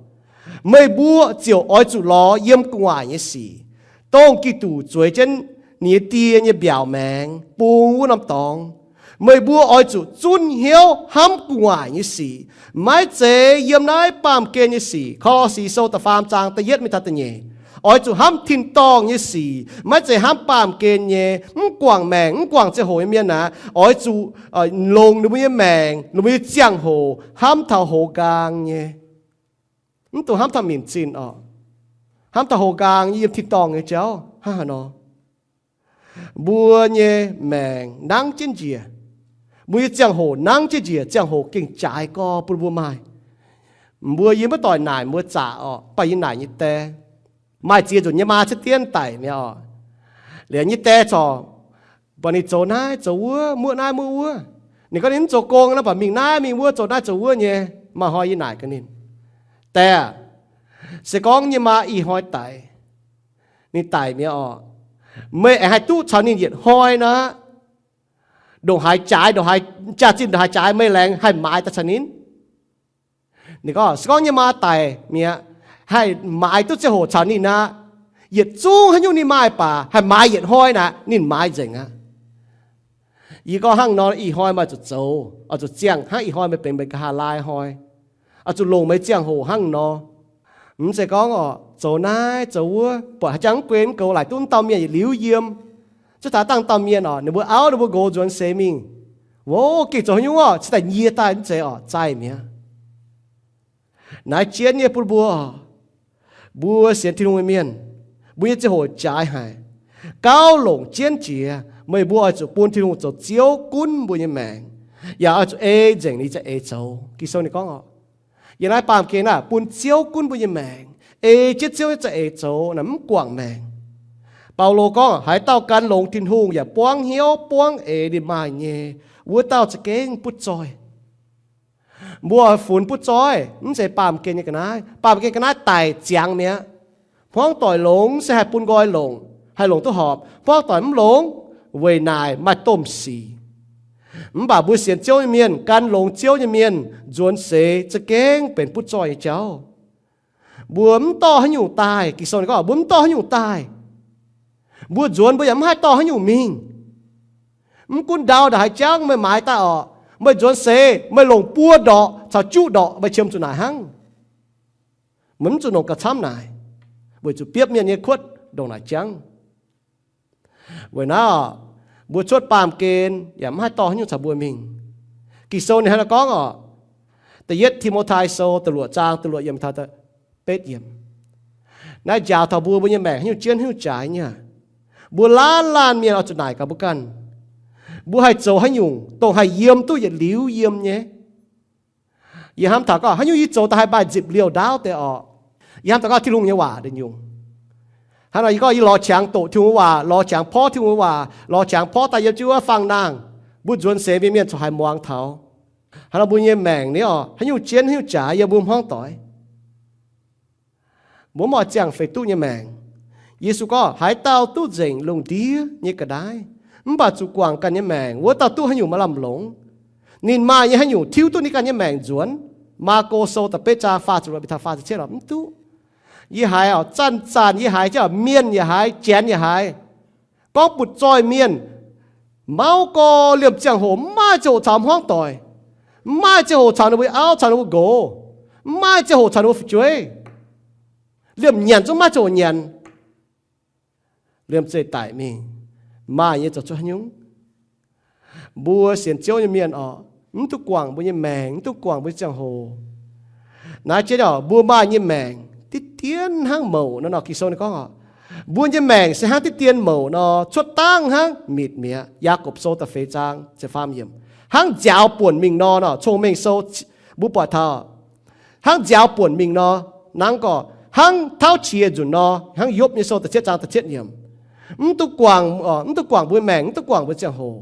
Meih mbuo ziouc oix zuqc lorz yiem gu'nguaaic nyei sic, dongh Giduc zueiz jienv ninh nyei Die nyei mbiaauc maengx bung wuov norm dorngx. Meih mbuo oix zuqc zunv hnyouv hnamv gu'nguaaic nyei sic, maiv zeiz yiem naaiv baamh gen nyei sic. Ko^lo^si Sou da'faam zaang da'yietv mingh taux da'nyeic. Oix zuqc hnamv tin-dorngh nyei sic, maiv zeiz hnamv baamh gen nyei. Mv guangc maengc, mv guangc ziangh hoc nyei mienh aac, oix zuqc longc ninh mbuo nyei maengc, ninh mbuo nyei ziangh hoc hnamv taux hoqc nqaang nyei. Mv dungx hnamv taux minc zinh orqc. Hnamv taux hoqc nqaang nyei yiem tin-dorngh nyei jauv hnangv haaix nor. Mbuo nyei maengc nangv jienv njiec, mbuo nyei ziangh hoc nangv jienv njiec, ziangh hoc gengh jaaix gorx bun mbuo maaih. Mbuo yie maiv doic naaic mbuo zaqc orqc, mv baac yie naaic nyei die. Maaih ziex nzunc nyei maa cuotv dienv daic mi'aqv orqc. Liuz nyei die corc buatc ninh zoux naaiv zoux wuov, muoqv naaiv muoqv wuov. Ninh gorngv ninh mv zoux gong nor, mv baac mingh naaiv mingh wuov, zoux naaiv zoux wuov nyei. Maaih hnoi yie naaic gaax ninh, Die aah, Se gorngv nyei maa ih hnoi daic, ninh daic mi'aqv orqc, meih aengx haih duqv caux ninh yietc hnoi nor, ndongc haaix jaaix, ndongc haaix jaax-zinh, ndongc haaix jaaix meih laengz haih maaiz daaih caux ninh? Ninh gorngv, se gorngv nyei maa daic mi'aqv, haih maaiz duqv ziangh hoc caux ninh aqv. Yietc zungv haaix nyungc ninh maaih baac haih maaiz yietc hnoi naaic, ninh maaiz nzengc aqv. Yie gorngv hnangv nor, ih hnoi meih zuqc zoux, oix zuqc ziangh hnangv ih hnoi meih benx meih nqa'haav laai hnoi, oix zuqc longc meih ziangh hoc hnangv nor. Mv zeiz gorngv orqc, zoux naaiv zoux wuov, buatc haaix jangx mv guen mv goux, laaic duqv mv dauh mienh yietc liuz yiem. Cuotv taux dangh dauh mienh orqc, ninh mbuo auv ninh mbuo nqox nzuonx seix mingh, Ov, gengh zoux haaix nyungc orqc, cingx daaih nyie daaih mv zeiz orqc, zaih mi'aqv. Naaiv jienv nyei bun mbuo, mbuo sienx Tin-Hungh nyei mienh, mbuo nyei ziangh hoc jaaix haic. Gauh longc jienv jiex, meih mbuo oix zuqc bun Tin-Hungh zoux Ziouv gunv mbuo nyei maengc, yaac oix zuqc ei nzengc ninh za'eix zoux. Ging-Sou ninh gorngv orqc, yiem naaiv baamh gen aah, bun Ziouv gunv mbuo nyei maengc, ei jienv Ziouv nyei za'eix zoux naaic mv guangc maengc. Baulo gorngv, haaix dauh gan longx Tin-Hungh yaac buangv hnyouv buangv eix ninh maaih nyei, wuov dauh za'gengh butv zoih. Mbuo funx butv zoih mv zeiz baamh gen nyei ga'naaiv. Baamh gen ga'naaiv daic ziangx mi'aqv. Hmuangv doic longx se haih bun nqoi longc, haih longc duqv horpc. Hmuangv doic mv longx, weic naaic maaih domh sic. Mv baac mbuo sienx Ziouv nyei mienh, gan longx Ziouv nyei mienh nzuonx seix za'gengh benx butv zoih nyei jauv. Mbuo mv dorh haaix nyungc daaih. Ging-Sou ninh gorngv mbuo mv dorh haaix nyungc daaih. Mbuo nzuonx mbuo yaac mv haih dorh haaix nyungc mingh. Mv gunv ndau ndongc haaix jangv meih maaiz daaih orqc, meih nzuonx seix meih longc buo ndorqc caux juqv ndorqc meih qiemx zuqc naaic hnangv. Meih mv zuqc longc gauh camv naaic, weic zuqc biopv mienh nyei kuotv ndongc naaic jangv. Weic naaiv orqc, mbuo cuotv baamh gen yaac mv haih dorh haaix nyungc caux mbuo mingh. Ging-Sou ninh hnangv naaiv gorngv orqc, Da'yietv Ti^mo^tai Sou da'luoqc zaang da'luoqc yiemc taux betv yiemc. Naaiv njaaux taux mbuo, mbuo nyei maengc haaix nyungc jienv haaix nyungc jaaix nyei. Mbuo laanh laanh mienh oix zuqc naaic gaax mbuo ganh, mbuo haih zoux haaix nyungc dongh haih yiem duqv yietc liuz yiem nyei. Yie hnamv taux gorngv haaix nyungc yie zoux daaih haih maaih nzipc liouh ndaauv deix orqc. Yie hnamv taux gorngv Tin-Hungh nyei waac deix nyungc. Hnangv nor yie gorngv yie lorz qangx doqc Tin-Hungh waac, lorz qangx porv Tin-Hungh waac, lorz qangx porv daaih yiem jienv wuov fangx-nangh, mbuo nzuonx seix mienh mienh corc haiz muangx taux. Hnangv nor mbuo nyei maengc ni orqc, haaix nyungc jienv haaix nyungc jaaix yiem mbuo hmuangv doic. Mbuo mv oix ziangh feix duqv nyei maengc. Yesu gorngv, haaix dauh duqv nzengc lungh ndiev nyei ga'naaiv, mv baac zuqc guangc ganh nyei maengc, wuov dauh duqv haaix nyungc maaih lamh longc. Ninh maaih nyei haaix nyungc tiuv duqv ninh ganh nyei maengc nzuonx? Maako Sou da'betv zaang faah ziepc luoqc mingh taux faah ziepc cietv orqc, mv duqv. Yie haiz orqc, zanc-zanc yie haiz jienv orqc, mienh yaac haiz, janx yaac haiz, gorngv butv zoih mienh, mauv gorx liemh ziangh hoc mv maaih ziangh hoc caux hmuangv doic, mv maaih ziangh hoc caux ninh mbuo auv caux ninh mbuo nqox, mv maaih ziangh hoc caux ninh mbuo fu'jueiv, liemh nyanc zungv mv maaih ziangh hoc nyanc, liemh zeih daic mingh, maaih nyei zoux cuotv haaix nyungc? Mbuo sienx Ziouv nyei mienh orqc, mv duqv guangc mbuo nyei maengc, mv duqv guangc mbuo nyei ziangh hoc. Naaiv jienv orqc, mbuo maaih nyei maengc diqv dien hnangv mouc nor, nor Ging-Sou ninh gorngv orqc, mbuo nyei maengc se hnangv diqv dien mouc nor, cuotv dangv hnangv mitc mi'aqv. Yaagorpc Sou da'feix zaang ziepc faam yiemc. Hnangv nziaaux buonc mingh nor, nor Cong-Mengh Sou mbuo buatc taux, hnangv nziaaux buonc mingh nor, nangv gorqv hnangv tauv qiex nzunc nor, hnangv Yopv nyei sou da'cietv zaang da'cietv yiemc. Mv duqv guangc, mv duqv guangc mbuo maengc, mv duqv guangc mbuo ziangh hoc.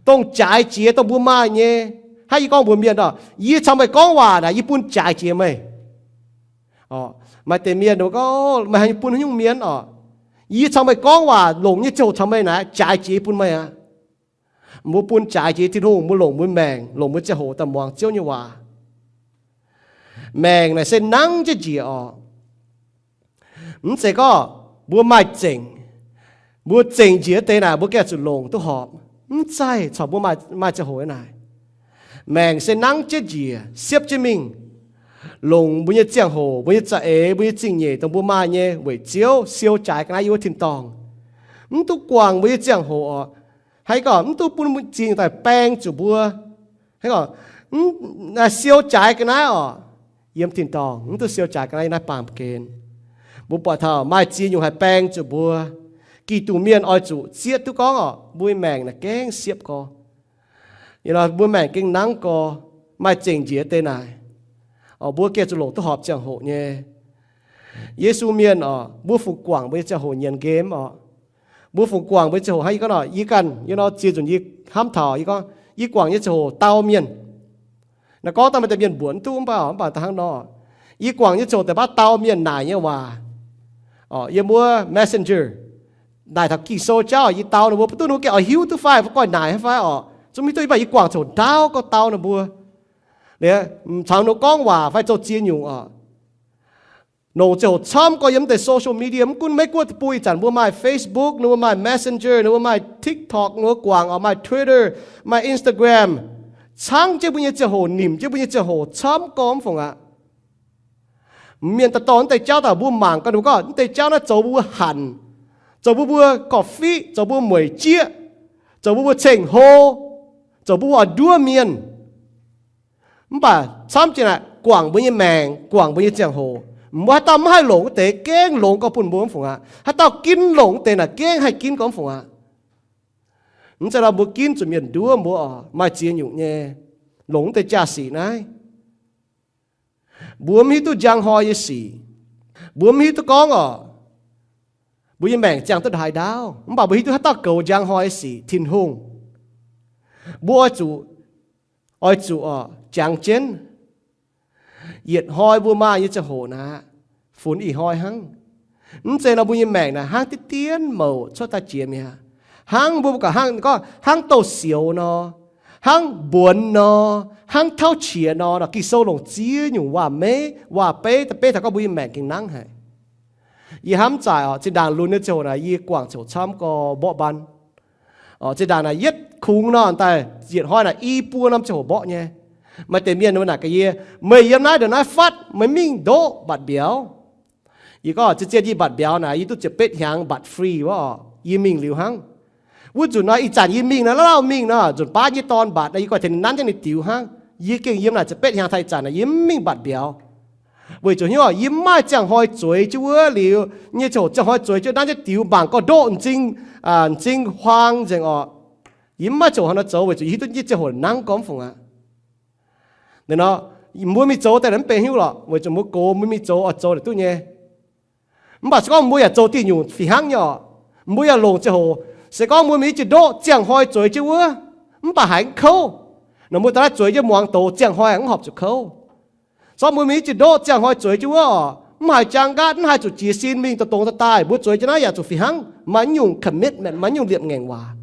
Dongh jaaix jiex dongh mbuo maaih nyei, hnangv yie gorngv mbuox mienh orqc, yie caux meih gorngv waac naaic, yie bun jaaix jiex meih. Maaih deix mienh gorngv, meih bun haaix nyungc mienh orqc? Yie caux meih gorngv waac longc nyei ziangh hoc caux meih naaic, jaaix jiex bun meih aqv. Mbuo bun jaaix jiex Tin-Hungh, mbuo longc mbuo maengc, longc mbuo ziangh hoc daaih muangx Ziouv nyei waac. Maengc naaic se nangv jienv njiec orqc. Mv zeiz gorngv mbuo maaih zengc, mbuo zengc njiec deix naaic mbuo gengh zuqc longc duqv horpc. Mv zeiz, corc mbuo maaih, maaih ziangh hoc naaic. Maengc se nangv jienv njiec, siepv jienv mingh, longc mbuo nyei ziangh hoc, mbuo nyei za'eix, mbuo nyei zingh nyeic dongh mbuo maaih nyei weic Ziouv siou jaaix ga'naaiv yiem wuov tin-dorngh. Mv duqv guangc mbuo nyei ziangh hoc orqc. Haaix gorngv mv duqv bun zingh daaih baeng zuqc mbuo. Haaix gorngv siou jaaix ga'naaiv orqc, yiem tin-dorngh. Mv duqv siou jaaix ga'naaiv yiem naaiv baamh gen. Mbuo buatc taux maaih ziex nyungc haih baeng zuqc mbuo. Giduc mienh oix zuqc zieqv duqv gorngv orqc, mbuo maengc naaic gengh siepv gorx. Mbuo maengc gengh nangv gorx, maaih zengc njiec deix naaic. Mbuo gengh zuqc longc duqv horpc ziangh hoc nyei. Yesu mienh orqc, mbuo fungc guangc mbuo nyei ziangh hoc nyienz nqemh orqc? Mbuo fungc guangc mbuo nyei ziangh hoc hnangv yie gorngv nor, yie ganh yie nor ziex nzunc yie hnamv taux yie gorngv yie guangc nyei ziangh hoc dau mienh. Naaiv gorngv daaih maaih deix mienh mbuoqc mv duqv mv baac, mv baac da'hnangv nor, Yie guangc nyei ziangh hoc deix baav dau mienh naaic nyei waac, yiem wuov Messenger, naaic taux Ging-Sou jauv, yie dau ninh mbuo, mv duqv ninh mbuo gengh oix hiuv duqv fai, fai goiv naaic fai oc. Zungv hiuv duqv, yie baac yie guangc ziangh hoc ndaauv gorngv dau ninh mbuo. Liuz, caux ninh mbuo gorngv waac fai zoux ziex nyungc oc. Longc ziangh hoc camv gorx yiem deix social media, mv gunv Meiv-Guoqv deic-bung ih zanc mbuo maaih Facebook, ninh mbuo maaih Messenger, ninh mbuo maaih TikTok, ninh mbuo guangc oc, maaih Twitter, maaih Instagram. Caangv jienv mbuo nyei ziangh hoc, nimc jienv mbuo nyei ziangh hoc camv gorx mv fungc aqv. Mienh daaih dorh mv deix jauv daaih mbuo mangc gaax, ninh mbuo gorngv mv deix jauv naaiv zoux mbuo mbuo hanc, zoux mbuo mbuo gorqv-fiqv, zoux mbuo mueic jieqv, zoux mbuo mbuo ceng-hlo, zoux mbuo mbuo oix nduov mienh. Mv baac camv jiex naaic guangc mbuo nyei maengc, guangc mbuo nyei ziangh hoc, mbuo haaix dauh mv haih longc wuov deix, gengh longx gorx bun mbuo mv fungc aqv. Haaix dauh ginv longc wuov deix naaic gengh haih ginv gorx mv fungc aqv. Mv zeiz nor mbuo ginv zuqc mienh nduov mbuo oc, maaih ziex nyungc nyei. Longc wuov deix jaa-sic naaiv, mbuo mv hiuv duqv njang hnoi nyei sic. Mbuo mv hiuv duqv gorngv oc, mbuo nyei maengc ziangh duqv haaix ndaauv, mv baac mbuo hiuv duqv haaix dauh goux njang hnoi nyei sic, Tin-Hungh. Mbuo oix zuqc, oix zuqc oc, jangx jienv yietc hnoi mbuo maaih nyei ziangh hoc naaic, funx ih hnoi hnangv. Mv zeiz nor mbuo nyei maengc naaic hnangv diqv dienv mouc cuotv daaih jiex mi'aqv. Hnangv mbuo mbuo gauh hnangv, gorngv hnangv douz-sioux nor, hnangv mbuonx nor, hnangv tauv qiex nor. Nor Ging-Sou longc ziex nyungc waac-meiv, waac-beiv daaih beiv taux gorngv mbuo nyei maengc gengh nangv haic. Yie hnamv zaaic oc, zinh ndaangc lunx nyei ziangh hoc naaic yie guangc ziouc camv gorx mborqv mban. Zinh ndaangc naaic yietv kungx nor daaih, yietc hnoi naaic i buo norm ziangh hoc mborqv nyei. Maaih deix mienh naaic gaax yie, meih yiem naaiv ndongc naaiv fatv, meih mingh ndoqv mbatc mbiauz. Yie gorngv, zien-zien yie mbatc mbiauz naaic yie duqv ziepc betv hnyangx mbatc free wuov oc, yie mingh liuz hnangv. Wuov nzunc nor ih zanc yie mingh nor, lauh lauh mingh nor, nzunc baav nyei dorn mbatc nor, yie gorngv tengx ninh nanv jienv ninh diux hnangv. Yie gengh yiem naaic ziepc betv hnyangx taux ih zanc naaic yie mv mingh mbatc mbiauz. Weic zuqc hnyouv yie mv maaih ziangh hnoi zueiz jienv wuov liuz nyei ziangh hoc, ziangh hnoi zueiz jienv nanv jienv diux mangc gorngv ndoqv m'zing, m'zing huaang nzengc oc. Yie mv maaih ziangh hoc haaix nor zoux weic zuqc yie hiuv duqv nyei ziangh hoc nangv gorx mv fungc aqv. Ninh nor, mbuo mingh zoux daaih mv benx hnyouv lorqc, weic zuqc mbuo gox mbuo mingh zoux oix zoux daaih duqv nyei. Mv baac se gorngv mbuo yaac zoux diuh nyungc fih hnangv nyei oc. Mbuo yaac longc ziangh hoc, se gorngv mbuo mingh i jiex ndoqv ziangh hnoi zueiz jienv wuov, mv baac haiz mv kouv. Nor mbuo daaih naaiv zueiz jienv muangx doz, ziangh hnoi mv horpc zuqc kouv. Zorqv mbuo mingh i jiex ndoqv ziangh hnoi zueiz jienv wuov oc, mv haiz jaang nqaatv, mv haiz zuqc jiez sin mingh dongh dongh daaih daaih, mbuo zueiz jienv naaiv yaac zuqc fih hnangv, maaih nyungc commitment, maaih nyungc liepc ngaengc waac.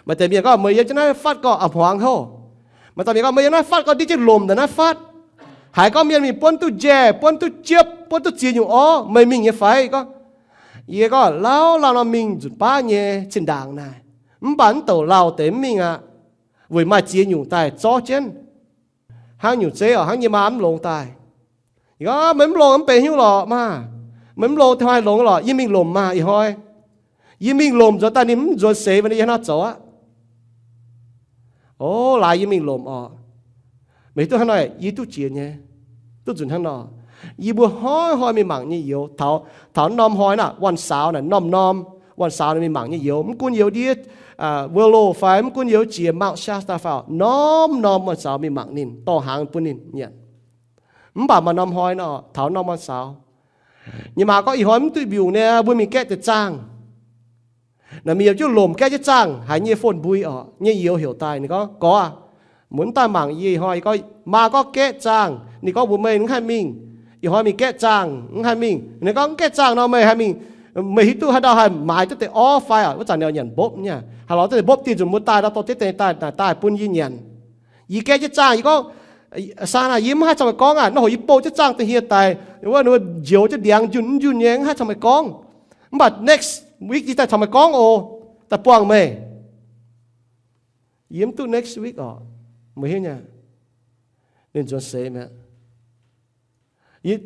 Maaih deix mienh gorngv, meih yiem jienv naaiv fatv gorqv a'hmuangx houh. Maaih dauh mienh gorngv, meih yiem naaiv fatv gorqv ndiev jienv lomc daaih naaiv fatv. Haiz gorngv mienh mingh buonv duqv njaih, buonv duqv jiepv, buonv duqv ziex nyungc orv, meih mingh nyei fai? Gorngv, yie gorngv lauh lauh nor mingh nzunc baav nyei zinh ndaangc naaic, mv baac mv douc lauh deix mv mingh aqv, weic maaih ziex nyungc daaih zorv jienv. Hnangv nyungc zeiv oc, hnangv yie maa mv longx daaih. Yie gorngv, meih mv longx mv benx hnyouv lorqc maah. Meih mv longx, ih hnoi longx lorqc, yie mingh lomc maah ih hnoi. Yie mingh lomc nzuonx daaih ninh mv nzuonx seix, ninh yiem haaix nor zoux aqv? O, laaix yie mingh lomc oc. Meih hiuv duqv hnangv nor, yie duqv jiex nyei, duqv nzunc hnangv nor. Yie mbuo hnoi hnoi mingh mangc nyei youz, taux, taux norm hnoi naaic, วันเสาร์ naaic, norm norm วันเสาร์ naaic mingh mangc nyei youz, mv gunv youz ndiev Willow fai mv gunv youz jiex Mount Shasta fai, norm norm วันเสาร์ mingh mangc ninh, dorh hnaangx bun ninh nyanc. Mv baac maaih norm hnoi nor, taux norm วันเสาร์, ninh maa gorngv, ih hnoi mv duqv mbiungc nyei, mbuo mingh gaeqv deix zaangh. Naaic mingh yiem jienv lomc gaeqv jienv zaangh, haiz nyei phone mbui oc, nyei youz heuc daaih, ninh gorngv, gorx aah, mbuo mv daaih mangc yie ih hnoi. Yie gorngv, maa gorngv gaeqv zaangh. Ninh gorngv, mbuox meih mv haih mingh, ih hnoi mingh gaeqv zaangh, mv haih mingh. Ninh gorngv, mv gaeqv zaangh nor meih haih mingh, meih hiuv duqv haaix dauh haih maaiz duqv deix orv fai oc? Wuov zanc ninh nyanc mbopv nyei, haaix lorz duqv deix mbopv dinh nzunc mbuo daaih nor dorh jienv daaih, daaih bun yie nyanc. Yie gaeqv jienv zaangh, yie gorngv, Saan aah, yie mv haih caux meih gorngv aqv. Naaiv hoc yie bouh jienv zaangh da'hnie daic wuov, njoux jienv ndiangx njunh njunh nyei, mv haih caux meih gorngv. Mv baac next week yie daaih caux meih gorngv oc, daaih buangh meih. Yie mv duqv next week oc, meih hiuv nyei. Ninh nzuonx seix mi'aqv.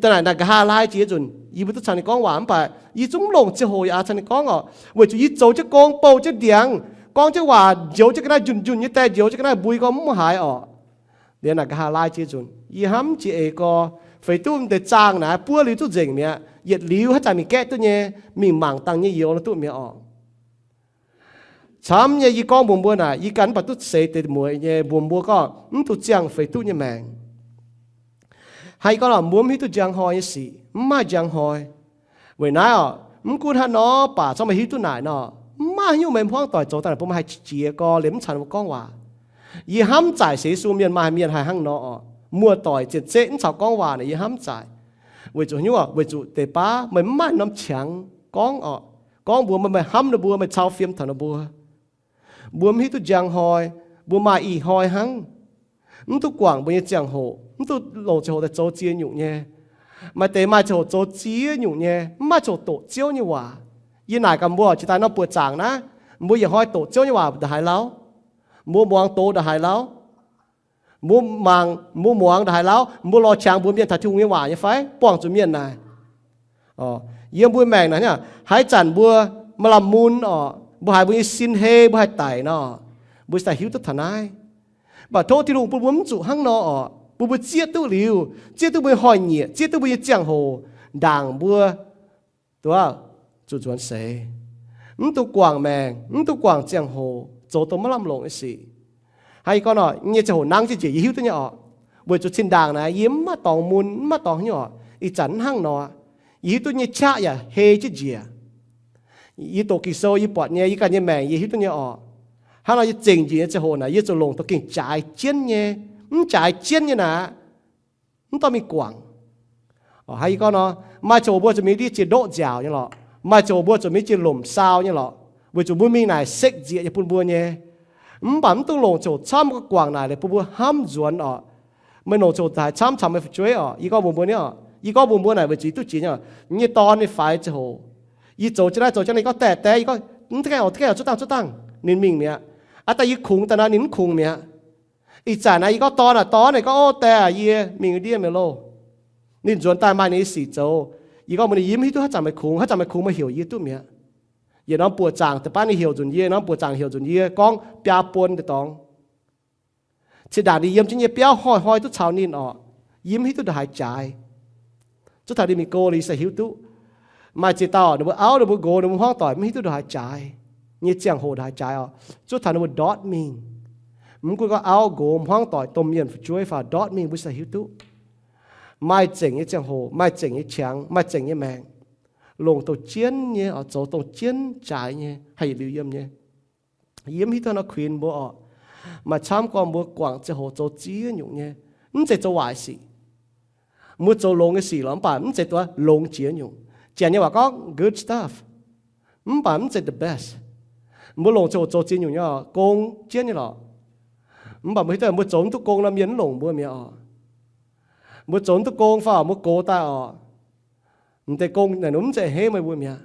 Da'naaic naaic nqa'haav laai jiex nzunc, yie mbuo duqv caux ninh gorngv waac mv baac yie zungv mv longc ziangh hoc yaac caux ninh gorngv oc, weic zuqc yie zoux jienv gong, bouh jienv ndiangx, gorngv jienv waac, njoux jienv ga'naaiv njunh njunh nyei die, njoux jienv ga'naaiv mbui gorngv mv haiz oc. Liuz naaic nqa'haav laai jiex nzunc, yie hnamv jiex eix gorx, feix duqv deix zaangh naaic buov liuz duqv nzengc mi'aqv. Yietc liuz haaix zanc mingh gaeqv duqv nyei, mingh mangc dangh nyei youz nor duqv mi'aqv oc. Camv nyei yie gorngv mbuox mbuo naaic, yie ganh mv baac duqv seix deix mueiz nyei, mbuox mbuo gorngv mv duqv ziangh feix duqv nyei maengc. Hnangv yie gorngv lorqc, mbuo mv hiuv duqv njang hnoi nyei sic, mv maaih njang hnoi. Weic naaiv oc, mv gunv haaix nor baac corc meih hiuv duqv naaic nor, mv maaih haaix nyungc meih hmuangv doic zoux daaih bun meih haih qiex gorx liemh mv caux ninh mbuo gorngv waac. Yie hnamv zaaic sienx Yesu mienh maaih mienh haih hnangv nor oc. muoz-doic zien zeqv mv caux gorngv waac naaic yie hnamv zaaic. Weic zuqc haaix nyungc oc? Weic zuqc deix baav meih mv maaih norm qangx gorngv oc. Gorngv mbuox meih, meih hnamv ninh mbuo, meih cau fiem taux ninh mbuo. Mbuo mv hiuv duqv njang hnoi, mbuo maaih ih hnoi hnangv. Mv duqv guangc mbuo nyei ziangh hoc, mv duqv longc ziangh hoc daaih zoux ziex nyungc nyei. Maaih deix maaih ziangh hoc zoux ziex nyungc nyei, mv maaih ziangh hoc doqc Ziouv nyei waac. Yie naaic gaax mbuo, jiex daaih norm buoqc zaangc naaiv, mbuo yietc hnoi doqc Ziouv nyei waac ndongc haaix lauh? Mbuo muangx doz ndongc haaix lauh? Mbuo mangc, mbuo muangx ndongc haaix lauh? Mbuo lorz qangx mbuox mienh taux Tin-Hungh nyei waac nyei fai buangh zuqc mienh naaic? Yiem mbuo maengc naaic, haaix zanc mbuo maaih lamh mun oc, mbuo haiz mbuo nyei sin hei, mbuo haih daic nor, mbuo cingx daaih hiuv duqv taux naaiv. Mv baac tov Tin-Hungh bun mbuo mv zuqc hnangv nor oc, bun mbuo zieqv duqv liuz, zieqv duqv mbuo nyei hnoi-nyieqc, zieqv duqv mbuo nyei ziangh hoc, ndaangc mbuo duqv zuqc nzuonx seix. Mv dungx guangc maengc, mv dungx guangc ziangh hoc zoux dongh maiv lamh longc nyei sic. Hnangv yie gorngv nor, nyei ziangh hoc nangv jienv njiec yie hiuv duqv nyei oc. Weic zuqc zinh ndaangc naaiv yie mv maaih dorngx mun, mv maaih dorngx haaix nyungc oc. Ih zanc mv hnangv nor, yie hiuv duqv nyei qaqv yaac hei jienv njiec. Yie doqc Ging-Sou yie buatc nyei, yie ganh nyei maengc yie hiuv duqv nyei oc. Hnangv nor yie zengc njiec nyei ziangh hoc naaic yie zuqc longc dongh gengh jaaix jienv nyei. Mv jaaix jienv nyei naaic, mv dorh mingh guangc. Hnangv yie gorngv nor, maaih ziangh hoc mbuo zuqc mingh ndiev jiex ndoqv nziaauc nyei lorqc. Maaih ziangh hoc mbuo zuqc mingh jiex lomc saau nyei lorqc. Weic zuqc mbuo mingh naaic sekv nzieqc nyei bun mbuo nyei. Mv baac mv dungx longc ziangh hoc camv guangc naaic liuz bun mbuo hnamv nzuonx oc. Meih longc ziangh hoc daaih camv caux meih fu'jueiv oc. Yie gorngv mbuox mbuo nyei oc, yie gorngv mbuox mbuo naaic weic zuqc yie duqv jiex nyei oc. Yie nyei dorn ninh faix ziangh hoc, yie zoux jienv naaiv zoux jienv naaiv, yie gorngv, Dad, Dad, yie gorngv, mv gaengh oc, mv gaengh oc, zuov dangh, zuov dangh. Ninh mingh mi'aqv. Aa, daaih yie kungx daaih nor ninh mv kungx mi'aqv. Ih zanc naaiv yie gorngv, Dorn aac, dorn, ninh gorngv, Ov, dad aac, yie mingh ndiev mi'aqv loh. Ninh nzuonx daaih maaih ninh nyei sic zoux. Yie gorngv mbuox ninh, yie mv hiuv duqv haaix zanc meih kungx, haaix zanc meih kungx meih heuc yie duqv mi'aqv. Yietc norm buoqc zaangc deix baav ninh heuc nzunc yie, norm buoqc zaangc heuc nzunc yie gorngv biaa buon deix dorngx. Cin-ndaangc ninh yiem jienv nyei biauv hnoi-hnoi duqv caux ninh oc. Yie mv hiuv duqv ndongc haaix jaaix. Zuov taux ninh mingh go liuz yie se hiuv duqv. Maaih ziex dauh ninh mbuo auv ninh mbuo nqox ninh mbuo hmuangv doic mv hiuv duqv ndongc haaix jaaix. Nyei ziangh hoc ndongc haaix jaaix oc. Zuov taux ninh mbuo ndortv mingh. Mv gunv gorngv auv nqox hmuangv doic domh mienh fu'jueiv faaux ndortv mingh mbuo se hiuv duqv. Maaih zengc nyei ziangh hoc, maaih zengc nyei qangx, maaih zengc nyei maengc. Longc dongh jienv nyei oc, zoux dongh jienv jaaix nyei haih yietc liuz yiem nyei. Yie mv hiuv duqv nor kuinx mbuo oc. Maaih camv gorngv mbuo guangc ziangh hoc zoux ziex nyungc nyei. Mv zeiz zoux waaic sic. Mbuo zoux longx nyei sic lorqc, mv baac mv zeiz duqv longx jiex nyungc. Janx nyei waac gorngv good stuff, mv baac mv zeiz the best. Mbuo longc ziangh hoc zoux ziex nyungc nyei oc, gong jienv nyei lorqc. Mv baac mbuo hiuv duqv mbuo zoux mv duqv gong nor mienh mv longc mbuo mi'aqv oc. Mbuo zoux mv duqv gong fai mbuo gox daaih oc. M'deix gong naaic ninh mv zeiz henv meih mbuo mi'aqv.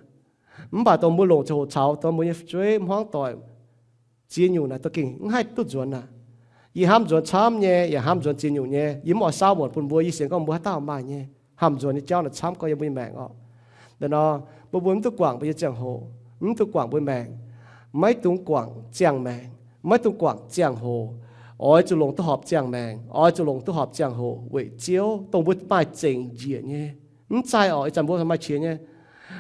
Mv baac dongh mbuo longc ziangh hoc caux dongh mbuo nyei fu'jueiv hmuangv doic ziex nyungc naaic, dongh gengh mv haih duqv nzuonx aqv. Yie hnamv nzuonx camv nyei, yaac hnamv nzuonx ziex nyungc nyei. Yie mv oix saauv muonc bun mbuo, yie sienx gorngv mbuo haaix dauh maaih nyei. Hnamv nzuonx nyei jauv naaic camv gorngv yiem mbuo nyei maengc oc. Da'nor, mbuo mbuo mv duqv guangc mbuo nyei ziangh hoc, mv duqv guangc mbuo maengc. Maiv dungx guangc ziangh maengc, maiv dungx guangc ziangh hoc. Oix zuqc longc duqv horpc ziangh maengc, oix zuqc longc duqv horpc ziangh hoc weic Ziouv, dongh mbuo maaih zengc njiec nyei. Mv zeiz oc, ih zanc mbuo maaih qiex nyei.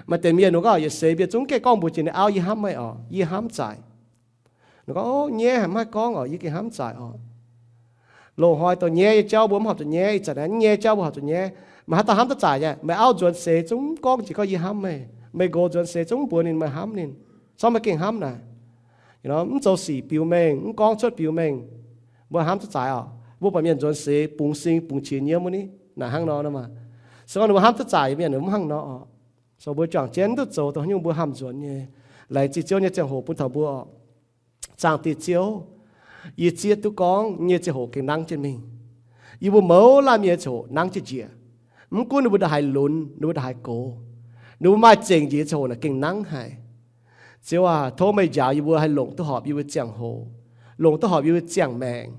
Maaih deix mienh ninh gorngv yietc seix mienh zungv gaengh gorngv mbuox jiex ninh auv, yie hnamv meih oc, yie hnamv zaaic. Ninh gorngv, Ov, nyaiv haic, mv haih gorngv oc, yie gengh hnamv zaaic oc. Loz-hnoi dongh nyaiv nyei jauv mbuo mv horpc zuqc nyaiv, ih zanc naaiv nyaiv jauv mbuo horpc zuqc nyaiv. Meih haaix dauh hnamv duqv zaaic nyei? Meih auv nzuonx seix zungv mv gorngv jiex gorngv yie hnamv meih. Meih nqox nzuonx seix zungv mv mbuox ninh meih hnamv ninh. Zorqv meih gengh hnamv naaic. Mv zoux sic biux mengh, mv gorngv cuotv biux mengh, mbuo hnamv duqv zaaic oc. Mbuo buatc mienh nzuonx seix bungx sing bungx qiex nyiemv wuov ni, naaic hnangv nor nor maah. Se gorngv ninh mbuo hnamv duqv zaaic nyei mienh ninh mv hnangv nor oc. So mbuo juangc jienv duqv zoux dongh haaix nyungc mbuo hnamv nzuonx nyei. Laengz zingh Ziouv nyei ziangh hoc bun taux mbuo oc. Zaangc Diex Ziouv, yie zieqv duqv gorngv nyei ziangh hoc gengh nangv jienv mingh. Yie mbuo mouz laanh mienh nyei ziangh hoc nangv jienv njiec. Mv gunv ninh mbuo ndongc haaix lunx, ninh mbuo ndongc haaix gox, ninh mbuo maaih zengc njiec nyei ziangh hoc naaic gengh nangv haic. Ziouv aac, tov meih njaaux yie mbuo haih longc duqv horpc yie mbuo ziangh hoc, longc duqv horpc yie mbuo ziangh maengc.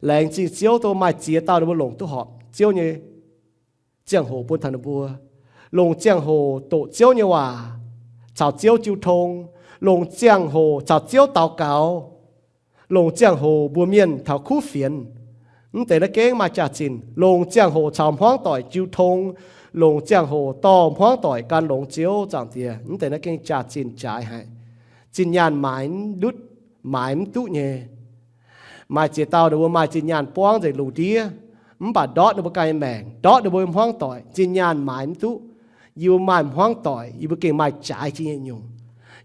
Laengz zingh Ziouv dongh maaih ziex dauh ninh mbuo longc duqv horpc Ziouv nyei ziangh hoc bun taux ninh mbuo. Longc ziangh hoc doqc Ziouv nyei waac, caux Ziouv jiu tong. Longc ziangh hoc caux Ziouv daux gaux. Longc ziangh hoc mbuox mienh taux kuv fienx. Mv deix naaiv gengh maaih jaax-zinh. Longc ziangh hoc caux hmuangv doic jiu tong. Longc ziangh hoc dorh hmuangv doic gan longx Ziouv Zaangc Diex. Mv deix naaiv gengh jaax-zinh jaaix haic. Zinh nyaanh maaiz mv ndutv, maaiz mv duqv nyei. Maaih ziex dauh ninh mbuo maaih zinh nyaanh buangv nzengc lungh ndiev, mv baac ndortv ninh mbuo ganh nyei maengc, ndortv ninh mbuo nyei hmuangv doic, zinh nyaanh maaiz mv duqv. Yie mbuo maaih hmuangv doic, yie mbuo gengh maaih jaaix jiex nyei nyungc.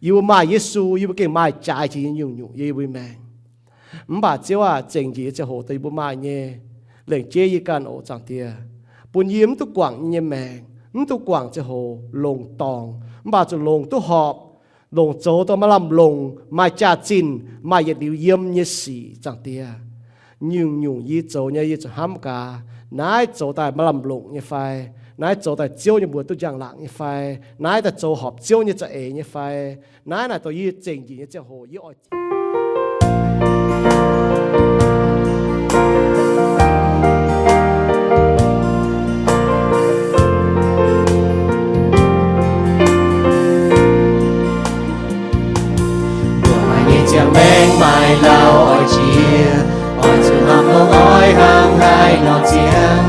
Yie mbuo maaih Yesu, yie mbuo gengh maaih jaaix jiex nyei nyungc-nyungc yiem yie mbuo nyei maengc. Mv baac Ziouv aac, zengc njiec nyei ziangh hoc dongh yie mbuo maaih nyei. lengc jeiv yie ganh oc, Zaangc Diex. Bun yie mv duqv guangc yie nyei maengc, mv duqv guangc ziangh hoc longc dorngc, mv baac zuqc longc duqv horpc, longc zoux dongh maaih lamh longc, maaih jaax-zinh, maaih yietc liuz yiem nyei sic, Zaangc Diex. Nyungc-nyungc yie zoux nyei yie zuqc hnamv gaax, naaiv zoux daaih maaih lamh longc nyei fai? Naaiv zoux daaih Ziouv nyei mbuox duqv njang-laangc nyei fai? Naaiv daaih zoux horpc Ziouv nyei za'eix nyei fai? Naaiv naaic dongh yie zengc njiec nyei ziangh hoc yie oix Mbuo maaih nyei ziangh maengc maaih lauh oix jiex, oix zuqc hnamv hlo oix hnangv haaix nor ziangh.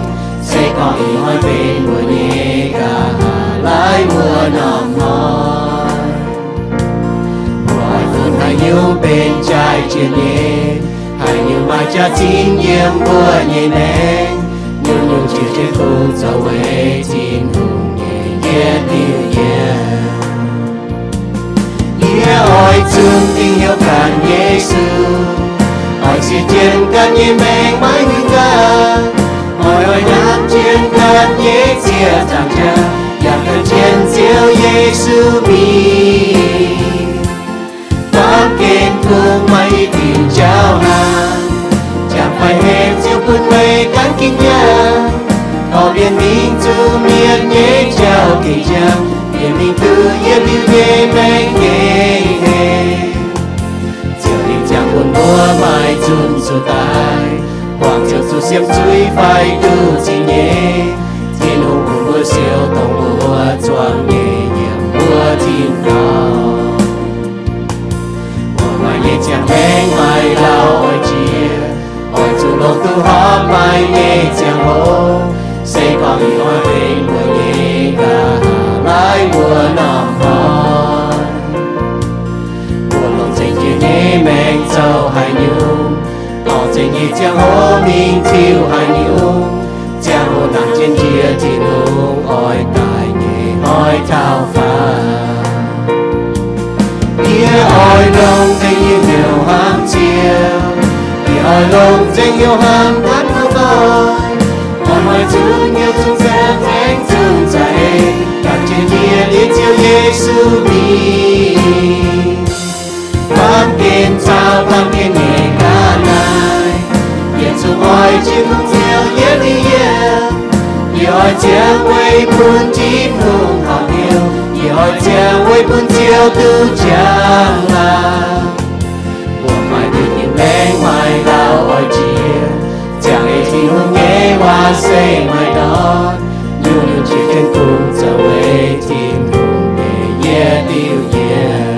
Se gorngv ih hnoi benx mbuo nyei, nqa'haav laaiv wuov norm hnoi, mbuo oix funx haaix nyungc benx jaaix jiex nyei? Haaix nyungc maaih jaax-zinh yiem mbuo nyei maengc? Nyungc-nyungc jiex jienv kungx zoux weic Tin-Hungh nyei yietc liuz yiem. Yie oix zunc dingc hnyouv ganh Yesu, oix zieqv jienv ganh nyei maengc maiv huingx gaax. Oix oix hnamv jienv ganh nyei ziec nzaangc jaax, yaac gan jienv Ziouv Yesu mingh. Baamh gen kungx maaih i diuc jauv hnaangx, jangx fai hepc Ziouv bun meih gan gengh nyaanh. Dorh mienh mingh zuqc mienh nyei jauv gengh nziaamv, mienh mingh duqv yietc liuz nyei maengc gengh hengx. Ziouv ninh ziangh bun mbuo maaih zunc zuqc daaih, buangh Ziouv zuqc siemv zuiz fai duqv zingh nyeic. Tin-Hungh bun mbuo siou dongh mbuo zuangx nyei yiem mbuo tin-dorngh. Mbuo maaih nyei ziangh maengc maaih lauh oix jiex, oix zuqc longc duqv horpc maaih nyei ziangh hoc. Se gorngv ih hnoi benx mbuo nyei, nqa'haav laaiv wuov norm hnoi, mbuo longc zengc jiex nyei maengc zoux haaix nyungc, dorh zengc nyei ziangh hoc mingh tiuv haaix nyungc, ziangh hoc nangc jienv njiec Tin-Hungh oix daaih nyei hnoi taux faanv. Yie oix longc zengc nyei hnyouv hnamv Ziouv. Yie oix longc zengc hnyouv hnamv hnangv nor nor. Oix maaih zunc hnyouv zunc saeng, zunc za'eix, gan jienv njiec liuz Ziouv Yesu mingh. Baamh gen caux baamh gen nyei ga'naaiv, yietc zungv oix jiex kungx Ziouv yietc liuz yiem. Yie oix ziangh weic bun Tin-Hungh horpc hnyouv. Yie oix ziangh weic bun Ziouv duqv njang-laangc. Mbuo maaih nduqc nyei maengc maaih lauh oix jiex, ziangh ei Tin-Hungh nyei waac se maaih ndortv. Nyungc-nyungc jiex jienv kungx zoux weic Tin-Hungh nyei yietc liuz yiem.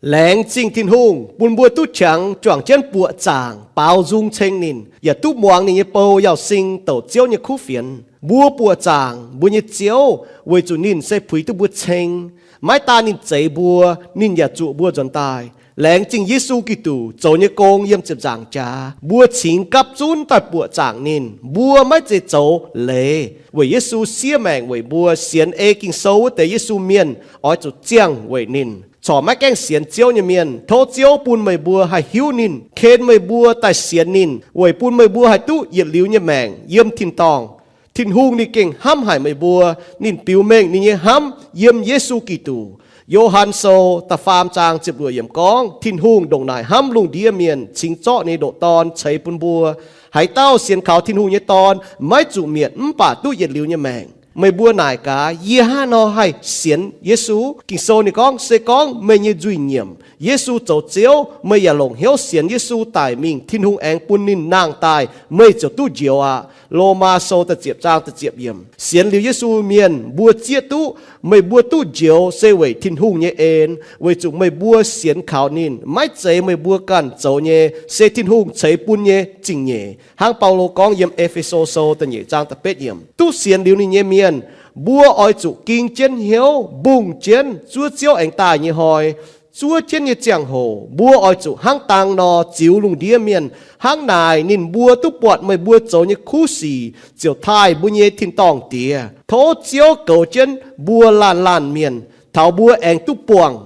Laengz zingh Tin-Hungh bun mbuo duqv qangx juangc jienv buoqc zaangc baaux nzung ceng ninh, yaac duqv muangx ninh nyei bou Yauz Sing douc Ziouv nyei kuv fienx. Mbuo buoqc zaangc mbuo nyei Ziouv weic zuqc ninh se puix duqv mbuo ceng. Maiv daan ninh zeix mbuo, ninh yaac zuoqc mbuo nzuonx daaih. Laengz zingh Yesu Giduc zoux nyei gong yiem ziepc nzaangc jaax, mbuo cingx gapv zunv daaih buoqc zaangc ninh. Mbuo maiv zeiz zoux leiz, weic Yesu siev maengc weic mbuo. Sienx ei Ging-Sou wuov deix Yesu mienh oix zuqc ziangh weic ninh. Corc maiv gaengh sienx Ziouv nyei mienh, tov Ziouv bun meih mbuo haih hiuv ninh, ken meih mbuo daaih sienx ninh, weic bun meih mbuo haih duqv yietc liuz nyei maengc yiem tin-dorngh. Tin-Hungh ninh gengh hnamv haic meih mbuo. Ninh biux mengh ninh nyei hnamv yiem Yesu Giduc. Yo^han Sou da'faam zaang ziepc luoqc yiemc gorngv, Tin-Hungh ndongc naaic hnamv lungh ndiev mienh, cingx zorqv ninh nyei ndoqc Dorn ceix bun mbuo. Haaix dauh sienx kaux Tin-Hungh nyei Dorn maiv zuqc mietc mv baac duqv yietc liuz nyei maengc. Meih mbuo naaic gaax, yie hnangv haaix nor haih sienx Yesu? Ging-Sou ninh gorngv, se gorngv meih nyei nzuih nyiemc, Yesu zoux Ziouv, meih yaac longc hnyouv sienx Yesu daic mingh, Tin-Hungh aengx bun ninh nangh daaih, meih ziouc duqv njoux aqv. Lomaa Sou da'ziepc zaang da'ziepc yiemc. Sienx liuz Yesu mienh mbuo zieqv duqv meih mbuo duqv njoux se weic Tin-Hungh nyei en, weic zuqc meih mbuo sienx kaux ninh. Maiv zeiz meih mbuo ganh zoux nyei, se Tin-Hungh ceix bun nyei zingh nyeic. Hnangv Baulo gorngv yiem E^fe^so Sou da'nyeic zaang da'betv yiemc, duqv sienx liuz ninh nyei mienh, mbuo oix zuqc ging jienv hnyouv, mbungh jienv zuov Ziouv aengx daaih nyei hnoi. Zuov jienv nyei ziangh hoc mbuo oix zuqc hnangv dang nor ziux lungh ndiev mienh. Hnangv naaic ninh mbuo duqv buatc meih mbuo zoux nyei kuv sic, ziouc taaih mbuo nyei tin-dorngh Diex. Tov Ziouv goux jienv mbuo laanh laanh mienh, taux mbuo aengx duqv buangh